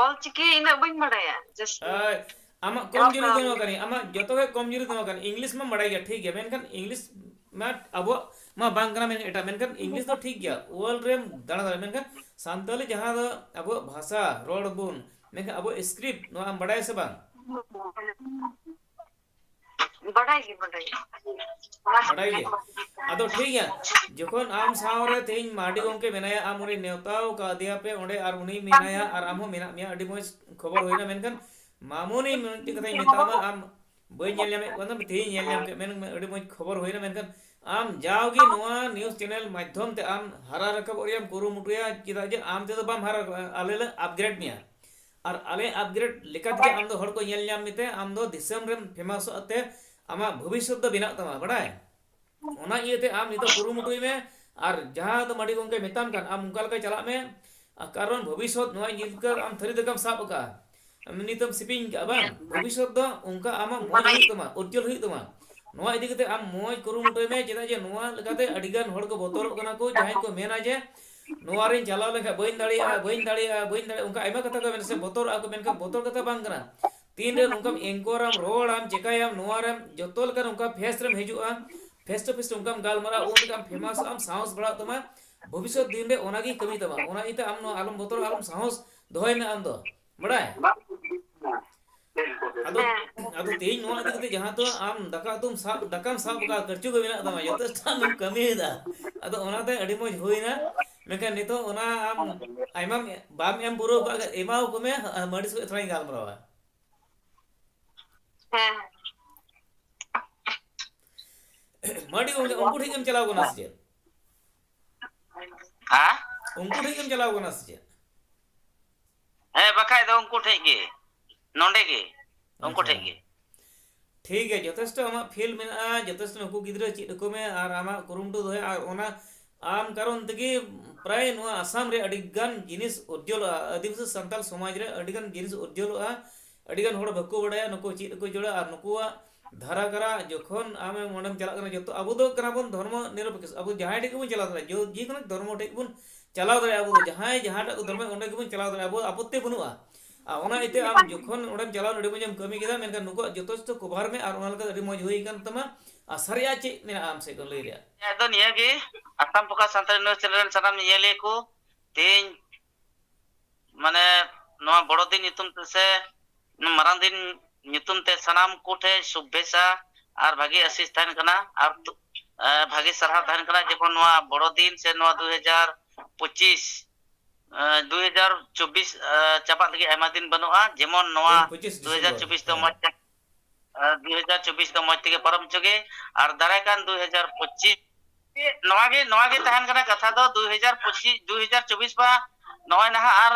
ᱚᱞ ᱪᱤᱠᱤ ᱤᱱᱟᱹᱜ ᱵᱟᱹᱧ ᱵᱟᱰᱟᱭᱟ, just ᱟᱭ, ᱟᱢᱟᱜ ᱠᱚᱢᱡᱩᱨᱤ ᱫᱚ ᱱᱚᱣᱟ ᱠᱟᱱᱟ, ᱟᱢᱟᱜ ᱡᱚᱛᱚ ᱠᱷᱚᱡ ᱠᱚᱢᱡᱩᱨᱤ ᱫᱚ ᱱᱚᱣᱟ ᱠᱟᱱᱟ, English ᱢᱟ ᱵᱟᱰᱟᱭ ᱜᱮᱭᱟ, ᱴᱷᱤᱠ ᱜᱮᱭᱟ, ᱢᱮᱱᱠᱷᱟᱱ English ᱢᱟ ᱟᱵᱚᱣᱟᱜ ᱢᱟ ᱵᱟᱝ ᱠᱟᱱᱟ, ᱢᱮᱱ ᱮᱴᱟᱜ, ᱢᱮᱱᱠᱷᱟᱱ English ᱫᱚ ᱴᱷᱤᱠ ᱜᱮᱭᱟ, world ᱨᱮᱢ ᱫᱟᱬᱟ ᱫᱟᱲᱮᱭᱟᱜᱼᱟ, ᱢᱮᱱᱠᱷᱟᱱ ᱥᱟᱱᱛᱟᱞᱤ ᱡᱟᱦᱟᱸ ᱫᱚ ᱟᱵᱚᱣᱟᱜ ᱵᱷᱟᱥᱟ, ᱨᱚᱲ ᱵᱚᱱ, ᱢᱮᱱᱠᱷᱟᱱ ᱟᱵᱚᱣᱟᱜ script, ᱱᱚᱣᱟ ᱟᱢ ᱵᱟᱰᱟᱭᱟ ᱥᱮ ᱵᱟᱝ? ᱵᱟᱰᱟᱭ ᱜᱮ, ᱵᱟᱰᱟᱭ ᱜᱮ᱾ ᱵᱟᱰᱟᱭ ᱜᱮ? ᱟᱫᱚ ᱴᱷᱤᱠ ᱜᱮᱭᱟ, ᱡᱚᱠᱷᱚᱱ ᱟᱢ ᱥᱟᱶ ᱨᱮ ᱛᱮᱦᱮᱧ ᱢᱟᱨᱰᱤ ᱜᱚᱢᱠᱮ ᱢᱮᱱᱟᱭᱟ, ᱟᱢ ᱩᱱᱤ ᱱᱮᱣᱛᱟᱣ ᱠᱟᱫᱮᱭᱟ ᱯᱮ ᱚᱸᱰᱮ, ᱟᱨ ᱩᱱᱤ ᱢᱮᱱᱟᱭᱟ, ᱟᱨ ᱟᱢ ᱦᱚᱸ ᱢᱮᱱᱟᱜ ᱢᱮᱭᱟ, ᱟᱹᱰᱤ ᱢᱚᱡᱽ ᱠᱷᱚᱵᱚᱨ ᱦᱩᱭᱱᱟ, ᱢᱮᱱᱠᱷᱟᱱ ᱢᱟᱢᱚᱱᱤ ᱢᱤᱫᱴᱮᱱ ᱠᱟᱛᱷᱟᱧ ᱢᱮᱛᱟᱢᱟ, ᱟᱢ ᱵᱟᱹᱧ ᱧᱮᱞ ᱧᱟᱢᱮᱫ ᱠᱚᱣᱟ, ᱛᱮᱦᱮᱧ ᱧᱮᱞ ᱧᱟᱢ ᱠᱮᱫ, ᱢᱮᱱ ᱢᱮ, ᱟᱹᱰᱤ ᱢᱚᱡᱽ ᱠᱷᱚᱵᱚᱨ ᱦᱩᱭᱱᱟ, ᱢᱮᱱᱠᱷᱟᱱ ᱟᱢ ᱡᱟᱣᱜᱮ ᱱᱚᱣᱟ news channel ᱢᱟᱫᱽᱫᱷᱚᱢ ᱛᱮ ᱟᱢ ᱦᱟᱨᱟ ᱨᱟᱠᱟᱵᱚᱜ ᱨᱮᱭᱟᱜ ᱮᱢ ᱠᱩᱨᱩᱢᱩᱴᱩᱭᱟ, ᱪᱮᱫᱟᱜ ᱡᱮ ᱟᱢ ᱛᱮᱫᱚ ᱵᱟᱢ ᱦᱟᱨᱟ ᱨᱟᱠᱟᱵᱼᱟ, ᱟᱞᱮ ᱞᱮ upgrade ᱢᱮᱭᱟ᱾ ᱟᱨ ᱟᱞᱮ upgrade ᱞᱮᱠᱟ ᱛᱮᱜᱮ ᱟᱢ ᱫᱚ ᱦᱚᱲ ᱠᱚ ᱧᱮᱞ ᱧᱟᱢ ᱢᱮᱛᱮ, ᱟᱢ ᱫᱚ ᱫᱤᱥᱚᱢ ᱨᱮᱢ ᱯᱷᱮᱢᱟᱥᱚᱜ ᱛᱮ, ᱟᱢᱟᱜ ᱵᱷᱚᱵᱤᱥᱥᱚᱛ ᱫᱚ ᱵᱮᱱᱟᱜ ᱛᱟᱢᱟ, ᱵᱟᱰᱟᱭ? ᱚᱱᱟ ᱤᱭᱟᱹᱛᱮ ᱟᱢ ᱱᱤᱛᱚᱜ ᱠᱩᱨᱩᱢᱩᱴᱩᱭ ᱢᱮ, ᱟᱨ ᱡᱟᱦᱟᱸ ᱫᱚ ᱢᱟᱹᱰᱤ ᱜᱚᱢᱠᱮ ᱢᱮᱛᱟᱢ ᱠᱟᱱ, ᱟᱢ ᱚᱱᱠᱟ ᱞᱮᱠᱟ ᱪᱟᱞᱟᱜ ᱢᱮ, ᱟᱨ ᱠᱟᱨᱚᱱ ᱵᱷᱚᱵᱤᱥᱥᱚᱛ ᱱᱚᱣᱟ ᱡᱤᱱᱤᱥ ᱟᱢ ᱛᱷᱟᱹᱨᱤ ᱫᱟᱠᱟᱢ ᱥᱟᱵ ᱟᱠᱟᱫᱼᱟ, ᱟᱢ ᱱᱤᱛᱮᱢ ᱥᱤᱯᱤᱧ ᱠᱟᱜᱼᱟ ᱵᱟᱝ, ᱵᱷᱚᱵᱤᱥᱥᱚᱛ ᱫᱚ ᱚᱱᱠᱟ ᱟᱢᱟᱜ ᱢᱚᱡᱽ ᱦᱩᱭᱩᱜ ᱛᱟᱢᱟ, ᱩᱡᱽᱡᱚᱞ ᱦᱩᱭᱩᱜ ᱛᱟᱢᱟ᱾ ᱱᱚᱣᱟ ᱤᱫᱤ ᱠᱟᱛᱮ ᱟᱢ ᱢᱚᱡᱽ ᱠᱩᱨᱩᱢᱩᱴᱩᱭ ᱢᱮ, ᱪᱮᱫᱟᱜ ᱡᱮ ᱱᱚᱣᱟ ᱞᱮᱠᱟᱛᱮ ᱟᱹᱰᱤᱜᱟᱱ ᱦᱚᱲ ᱠᱚ ᱵᱚᱛᱚᱨᱚᱜ ᱠᱟᱱᱟ ᱠᱚ, ᱡᱟᱦᱟᱸᱭ ᱠᱚ ᱢᱮᱱᱟ ᱡᱮ ᱱᱚᱣᱟ ᱨᱤᱧ ᱪᱟᱞᱟᱣ ᱞᱮᱱᱠᱷᱟᱱ ᱵᱟᱹᱧ ᱫᱟᱲᱮᱭᱟᱜᱼᱟ, ᱵᱟᱹᱧ ᱫᱟᱲᱮᱭᱟᱜᱼᱟ, ᱵᱟᱹᱧ ᱫᱟᱲᱮᱭᱟᱜᱼᱟ, ᱚᱱᱠᱟ ᱟᱭᱢᱟ ᱠᱟᱛᱷᱟ ᱠᱚ ᱢᱮᱱᱟ ᱥᱮ, ᱵᱚᱛᱚᱨᱚᱜᱼᱟ ᱠᱚ, ᱢᱮᱱᱠᱷᱟᱱ ᱵᱚᱛᱚᱨ ᱠᱟᱛᱷᱟ ᱵᱟᱝ ᱠᱟᱱᱟ᱾ ᱛᱤᱱᱨᱮ ᱱᱚᱝᱠᱟᱢ anchorᱟᱢ, ᱨᱚᱲᱟᱢ, ᱪᱮᱠᱟᱭᱟᱢ, ᱱᱚᱣᱟ ᱨᱮᱢ ᱡᱚᱛᱚ ᱞᱮᱠᱟᱱ ᱚᱱᱠᱟ face ᱨᱮᱢ ᱦᱤᱡᱩᱜᱼᱟ, face to face ᱚᱱᱠᱟᱢ ᱜᱟᱞᱢᱟᱨᱟᱣᱟ, ᱩᱱ ᱞᱮᱠᱟᱢ ᱯᱷᱮᱢᱟᱥᱚᱜᱼᱟᱢ, ᱥᱟᱦᱚᱥ ᱵᱟᱲᱟᱜ ᱛᱟᱢᱟ, ᱵᱷᱚᱵᱤᱥᱥᱚᱛ ᱫᱤᱱ ᱨᱮ ᱚᱱᱟᱜᱮ ᱠᱟᱹᱢᱤ ᱛᱟᱢᱟ᱾ ᱚᱱᱟ ᱤᱭᱟᱹᱛᱮ ᱟᱢ ᱱᱚᱣᱟ ᱟᱞᱚᱢ ᱵᱚᱛᱚᱨᱚᱜᱼᱟ, ᱟᱞᱚᱢ ᱥᱟᱦᱚᱥ ᱫᱚᱦᱚᱭ ᱢᱮ ᱟᱢ ᱫᱚ, ᱵᱟᱲᱟᱭ? ᱟᱫᱚ ᱟᱫᱚ ᱛᱮᱦᱮᱧ ᱱᱚᱣᱟ ᱤᱫᱤ ᱠᱟᱛᱮ ᱡᱟᱦᱟᱸ ᱫᱚ ᱟᱢ ᱫᱟᱠᱟ ᱩᱛᱩᱢ ᱥᱟᱵ ᱫᱟᱠᱟᱢ ᱥᱟᱵ ᱟᱠᱟᱫ ᱠᱟᱹᱨᱪᱩ ᱜᱮ ᱢᱮᱱᱟᱜ ᱛᱟᱢᱟ, ᱡᱚᱛᱷᱮᱥᱴᱚ ᱟᱢᱮᱢ ᱠᱟᱹᱢᱤᱭᱮᱫᱟ᱾ ᱟᱫᱚ ᱚᱱᱟᱛᱮ ᱟᱹᱰᱤ ᱢᱚᱡᱽ ᱦᱩᱭᱱᱟ᱾ ᱢᱮᱱᱠᱷᱟᱱ ᱱᱤᱛᱚᱜ ᱚᱱᱟ ᱟᱢ ᱟᱭᱢᱟᱢ ᱵᱟᱢ ᱮᱢ ᱯᱩᱨᱟᱹᱣ ᱠᱟᱜ ᱠᱷᱟᱡ ᱮᱢᱟᱣ ᱠᱚ ᱢᱮ, ᱢᱟᱹᱲᱤ ᱥᱚᱸᱜᱮ ᱛᱷᱚᱲᱟᱧ ᱜᱟᱞᱢᱟᱨᱟᱣᱟ᱾ ᱦᱮᱸ᱾ ᱢᱟᱹᱲᱤ ᱜᱚᱝᱠᱮ ᱩᱱᱠᱩ ᱴᱷᱮᱱ ᱜᱮᱢ ᱪᱟᱞᱟᱣ ᱠᱟᱱᱟ ᱥᱮ ᱪᱮᱫ? ᱦᱮᱸ? ᱩᱱᱠᱩ ᱴᱷᱮᱱ ᱜᱮᱢ ᱪᱟᱞᱟᱣ ᱠᱟᱱᱟ ᱥᱮ ᱪᱮᱫ? ᱦᱮᱸ, ᱵᱟᱠᱷᱟᱡ ᱫᱚ ᱩᱱᱠᱩ ᱴᱷᱮᱡ ᱜᱮ, ᱱᱚᱰᱮ ᱜᱮ, ᱩᱱᱠᱩ ᱟᱪᱪᱷᱟ᱾ ᱴᱷᱮᱡ ᱜᱮ᱾ ᱴᱷᱤᱠ ᱜᱮᱭᱟ, ᱡᱚᱛᱷᱮᱥᱴᱚ ᱟᱢᱟᱜ ᱯᱷᱤᱞ ᱢᱮᱱᱟᱜᱼᱟ, ᱡᱚᱛᱷᱮᱥᱴᱚ ᱱᱩᱠᱩ ᱜᱤᱫᱽᱨᱟᱹ ᱪᱮᱫ ᱟᱠᱚ ᱢᱮ ᱟᱨ ᱟᱢᱟᱜ ᱠᱩᱨᱩᱢᱩᱴᱩ ᱫᱚᱦᱚᱭ, ᱟᱨ ᱚᱱᱟ ᱟᱢ ᱠᱟᱨᱚᱱ ᱛᱮᱜᱮ ᱯᱨᱟᱭ ᱱᱚᱣᱟ ᱟᱥᱟᱢ ᱨᱮ ᱟᱹᱰᱤ ᱜᱟᱱ ᱡᱤᱱᱤᱥ ᱩᱨᱡᱚᱞᱚᱜᱼᱟ, ᱟᱹᱫᱤᱵᱟᱹᱥᱤ ᱥᱟᱱᱛᱟᱞ ᱥᱚᱢᱟᱡᱽ ᱨᱮ ᱟᱹᱰᱤ ᱜᱟᱱ ᱡᱤᱱᱤᱥ ᱩᱨᱡᱚᱞᱚᱜᱼᱟ᱾ ᱟᱹᱰᱤ ᱜᱟᱱ ᱦᱚᱲ ᱵᱟᱠᱚ ᱵᱟᱲᱟᱭᱟ ᱱᱩᱠᱩ ᱪᱮᱫ ᱠᱚ ᱡᱚᱲᱟ, ᱟᱨ ᱱᱩᱠᱩᱣᱟᱜ ᱫᱷᱟᱨᱟ ᱠᱟᱨᱟ ᱡᱚᱠᱷᱚᱱ ᱟᱢᱮᱢ ᱚᱸᱰᱮᱢ ᱪᱟᱞᱟᱜ ᱠᱟᱱᱟ, ᱡᱚᱛᱚ ᱟᱵᱚ ᱫᱚ ᱠᱟᱱᱟ ᱵᱚᱱ ᱫᱷᱚᱨᱢᱚ ᱱᱤᱨᱚᱯᱮᱠᱠᱷᱚ, ᱟᱵᱚ ᱡᱟᱦᱟᱸᱭ ᱴᱷᱮᱡ ᱜᱮᱵᱚᱱ ᱪᱟᱞᱟᱣ ᱫᱟᱲᱮᱭᱟᱜᱼᱟ, ᱡᱚ-, ᱡᱮᱠᱳᱱᱳ ᱫᱷᱚᱨᱢᱚ ᱴᱷᱮᱡ ᱜᱮᱵᱚᱱ ᱪᱟᱞᱟᱣ ᱫᱟᱲᱮᱭᱟᱜᱼᱟ, ᱟᱵᱚ ᱫᱚ ᱡᱟᱦᱟᱸᱭ ᱡᱟᱦᱟᱸᱴᱟᱜ ᱠᱚ ᱫᱷᱚᱨᱢᱚ ᱚᱸᱰᱮ ᱜᱮᱵᱚᱱ ᱪᱟᱞᱟᱣ ᱫᱟᱲᱮᱭᱟᱜᱼᱟ, ᱟᱵᱚ ᱟᱯᱚᱛᱛᱤ ᱵᱟᱹᱱᱩᱜᱼᱟ᱾ ᱟᱨ ᱚᱱᱟ ᱤᱭᱟᱹᱛᱮ ᱟᱢ ᱡᱚᱠᱷᱚᱱ ᱚᱸᱰᱮᱢ ᱪᱟᱞᱟᱣ ᱱᱟ, ᱟᱹᱰᱤ ᱢᱚᱡᱽ ᱮᱢ ᱠᱟᱹᱢᱤ ᱠᱮᱫᱟ, ᱢᱮᱱᱠᱷᱟᱱ ᱱᱩᱠᱩᱣᱟᱜ ᱡᱚᱛᱷᱮᱥᱴᱚ ᱠᱚᱵᱷᱟᱨ ᱢᱮ ᱟᱨ ᱚᱱᱟ ᱞᱮᱠᱟᱛᱮ ᱟᱹᱰᱤ ᱢᱚᱡᱽ ᱦᱩᱭ ᱟᱠᱟᱱ ᱛᱟᱢᱟ᱾ ᱟᱨ ᱥᱟᱨᱮᱡᱟᱜ ᱪᱮᱫ ᱢᱮᱱᱟᱜᱼᱟ ᱟᱢ ᱥᱮᱫ ᱠᱷᱚᱱ ᱞᱟᱹᱭ ᱨᱮᱭᱟᱜ? ᱤᱧᱟᱹᱜ ᱫᱚ ᱱᱤᱭᱟᱹ ᱜᱮ, Assam focus Santali news channel ᱨᱮᱱ ᱥᱟᱱᱟᱢ ᱧᱮᱧᱮᱞᱤᱭᱟᱹ ᱠᱚ, ᱛᱮᱦᱮᱧ ᱢᱟᱱᱮ ᱱᱚᱣᱟ ᱵᱚᱲᱚ ᱫᱤᱱ ᱧᱩᱛᱩᱢ ᱛᱮ ᱥᱮ ᱢᱟᱨᱟᱝ ᱫᱤᱱ ᱧᱩᱛᱩᱢ ᱛᱮ ᱥᱟᱱᱟᱢ ᱠᱚᱴᱷᱮᱱ ᱥᱩᱵᱷᱮᱪᱪᱷᱟ ᱟᱨ ᱵᱷᱟᱹᱜᱤ ᱟᱥᱤᱥ ᱛᱟᱦᱮᱱ ᱠᱟᱱᱟ᱾ ᱟᱨ ᱛᱩ-, ᱮ, ᱵᱷᱟᱹᱜᱤ ᱥᱟᱨᱦᱟᱣ ᱛᱟᱦᱮᱱ ᱠᱟᱱᱟ, ᱡᱮᱢᱚᱱ ᱱᱚᱣᱟ ᱵᱚᱲᱚ ᱫᱤᱱ ᱥᱮ ᱱᱚᱣᱟ ᱫᱩ ᱦᱟᱡᱟᱨ ᱯᱚᱸᱪᱤᱥ, ᱮ, ᱫᱩ ᱦᱟᱡᱟᱨ ᱪᱚᱵᱵᱤᱥ, ᱮ, ᱪᱟᱵᱟᱜ ᱞᱟᱹᱜᱤᱫ ᱟᱭᱢᱟ ᱫᱤᱱ ᱵᱟᱹᱱᱩᱜᱼᱟ, ᱡᱮᱢᱚᱱ ᱱᱚᱣᱟ ᱯᱚᱸᱪᱤᱥ ᱫᱩ ᱦᱟᱡᱟᱨ ᱪᱚᱵᱵᱤᱥ ᱫᱚ ᱰᱤᱥᱮᱢᱵᱚᱨ, ᱦᱮᱸ᱾ ᱢᱚᱡᱽ ᱛᱮ, ᱮ, ᱫᱩ ᱦᱟᱡᱟᱨ ᱪᱚᱵᱵᱤᱥ ᱫᱚ ᱢᱚᱡᱽ ᱛᱮᱜᱮ ᱯᱟᱨᱚᱢ ᱦᱚᱪᱚ ᱜᱮ, ᱟᱨ ᱫᱟᱨᱟᱭ ᱠᱟᱱ ᱫᱩ ᱦᱟᱡᱟᱨ ᱯᱚᱸᱪᱤᱥ ᱱᱚᱣᱟ ᱜᱮ, ᱱᱚᱣᱟ ᱜᱮ ᱛᱟᱦᱮᱱ ᱠᱟᱱᱟ ᱠᱟᱛᱷᱟ ᱫᱚ, ᱫᱩ ᱦᱟᱡᱟᱨ ᱯᱚᱸᱪᱤᱥ, ᱫᱩ ᱦᱟᱡᱟᱨ ᱪᱚᱵᱵᱤᱥ ᱢᱟ ᱱᱚᱜᱼᱚᱭ ᱱᱟᱦᱟᱜ ᱟᱨ,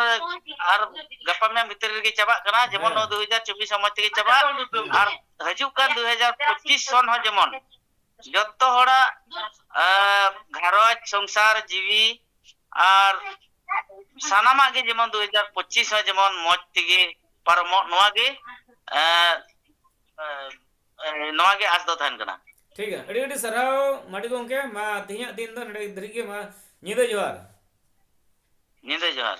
ᱟᱨ ᱜᱟᱯᱟ ᱢᱮᱭᱟᱝ ᱵᱷᱤᱛᱨᱤ ᱨᱮᱜᱮ ᱪᱟᱵᱟᱜ ᱠᱟᱱᱟ, ᱡᱮᱢᱚᱱ ᱦᱮᱸ᱾ ᱱᱚᱣᱟ ᱫᱩ ᱦᱟᱡᱟᱨ ᱪᱚᱵᱵᱤᱥ ᱦᱚᱸ ᱢᱚᱡᱽ ᱛᱮᱜᱮ ᱪᱟᱵᱟᱜ, ᱟᱨ ᱦᱤᱡᱩᱜ ᱠᱟᱱ ᱫᱩ ᱦᱟᱡᱟᱨ ᱯᱚᱸᱪᱤᱥ ᱥᱚᱱ ᱦᱚᱸ ᱡᱮᱢᱚᱱ ᱡᱚᱛᱚ ᱦᱚᱲᱟᱜ, ᱟ, ᱜᱷᱟᱨᱚᱸᱡᱽ, ᱥᱚᱝᱥᱟᱨ, ᱡᱤᱣᱤ ᱟᱨ ᱥᱟᱱᱟᱢᱟᱜ ᱜᱮ ᱡᱮᱢᱚᱱ ᱫᱩ ᱦᱟᱡᱟᱨ ᱯᱚᱸᱪᱤᱥ ᱦᱚᱸ ᱡᱮᱢᱚᱱ ᱢᱚᱡᱽ ᱛᱮᱜᱮ ᱯᱟᱨᱚᱢᱚᱜ, ᱱᱚᱣᱟ ᱜᱮ, ᱟ, ᱟ, ᱟ, ᱱᱚᱣᱟ ᱜᱮ ᱟᱸᱥ ᱫᱚ ᱛᱟᱦᱮᱱ ᱠᱟᱱᱟ᱾ ᱴᱷᱤᱠ ᱜᱮᱭᱟ, ᱟᱹᱰᱤ ᱟᱹᱰᱤ ᱥᱟᱨᱦᱟᱣ ᱢᱟᱹᱰᱤ ᱜᱚᱢᱠᱮ᱾ ᱢᱟ ᱛᱮᱦᱮᱧᱟᱜ ᱫᱤᱱ ᱫᱚ ᱱᱚᱰᱮ ᱫᱷᱟᱹᱨᱤᱡ ᱜᱮ, ᱢᱟ ᱧᱤᱫᱟᱹ ᱡᱚᱦᱟᱨ᱾ ᱧᱤᱫᱟᱹ ᱡᱚᱦᱟᱨ᱾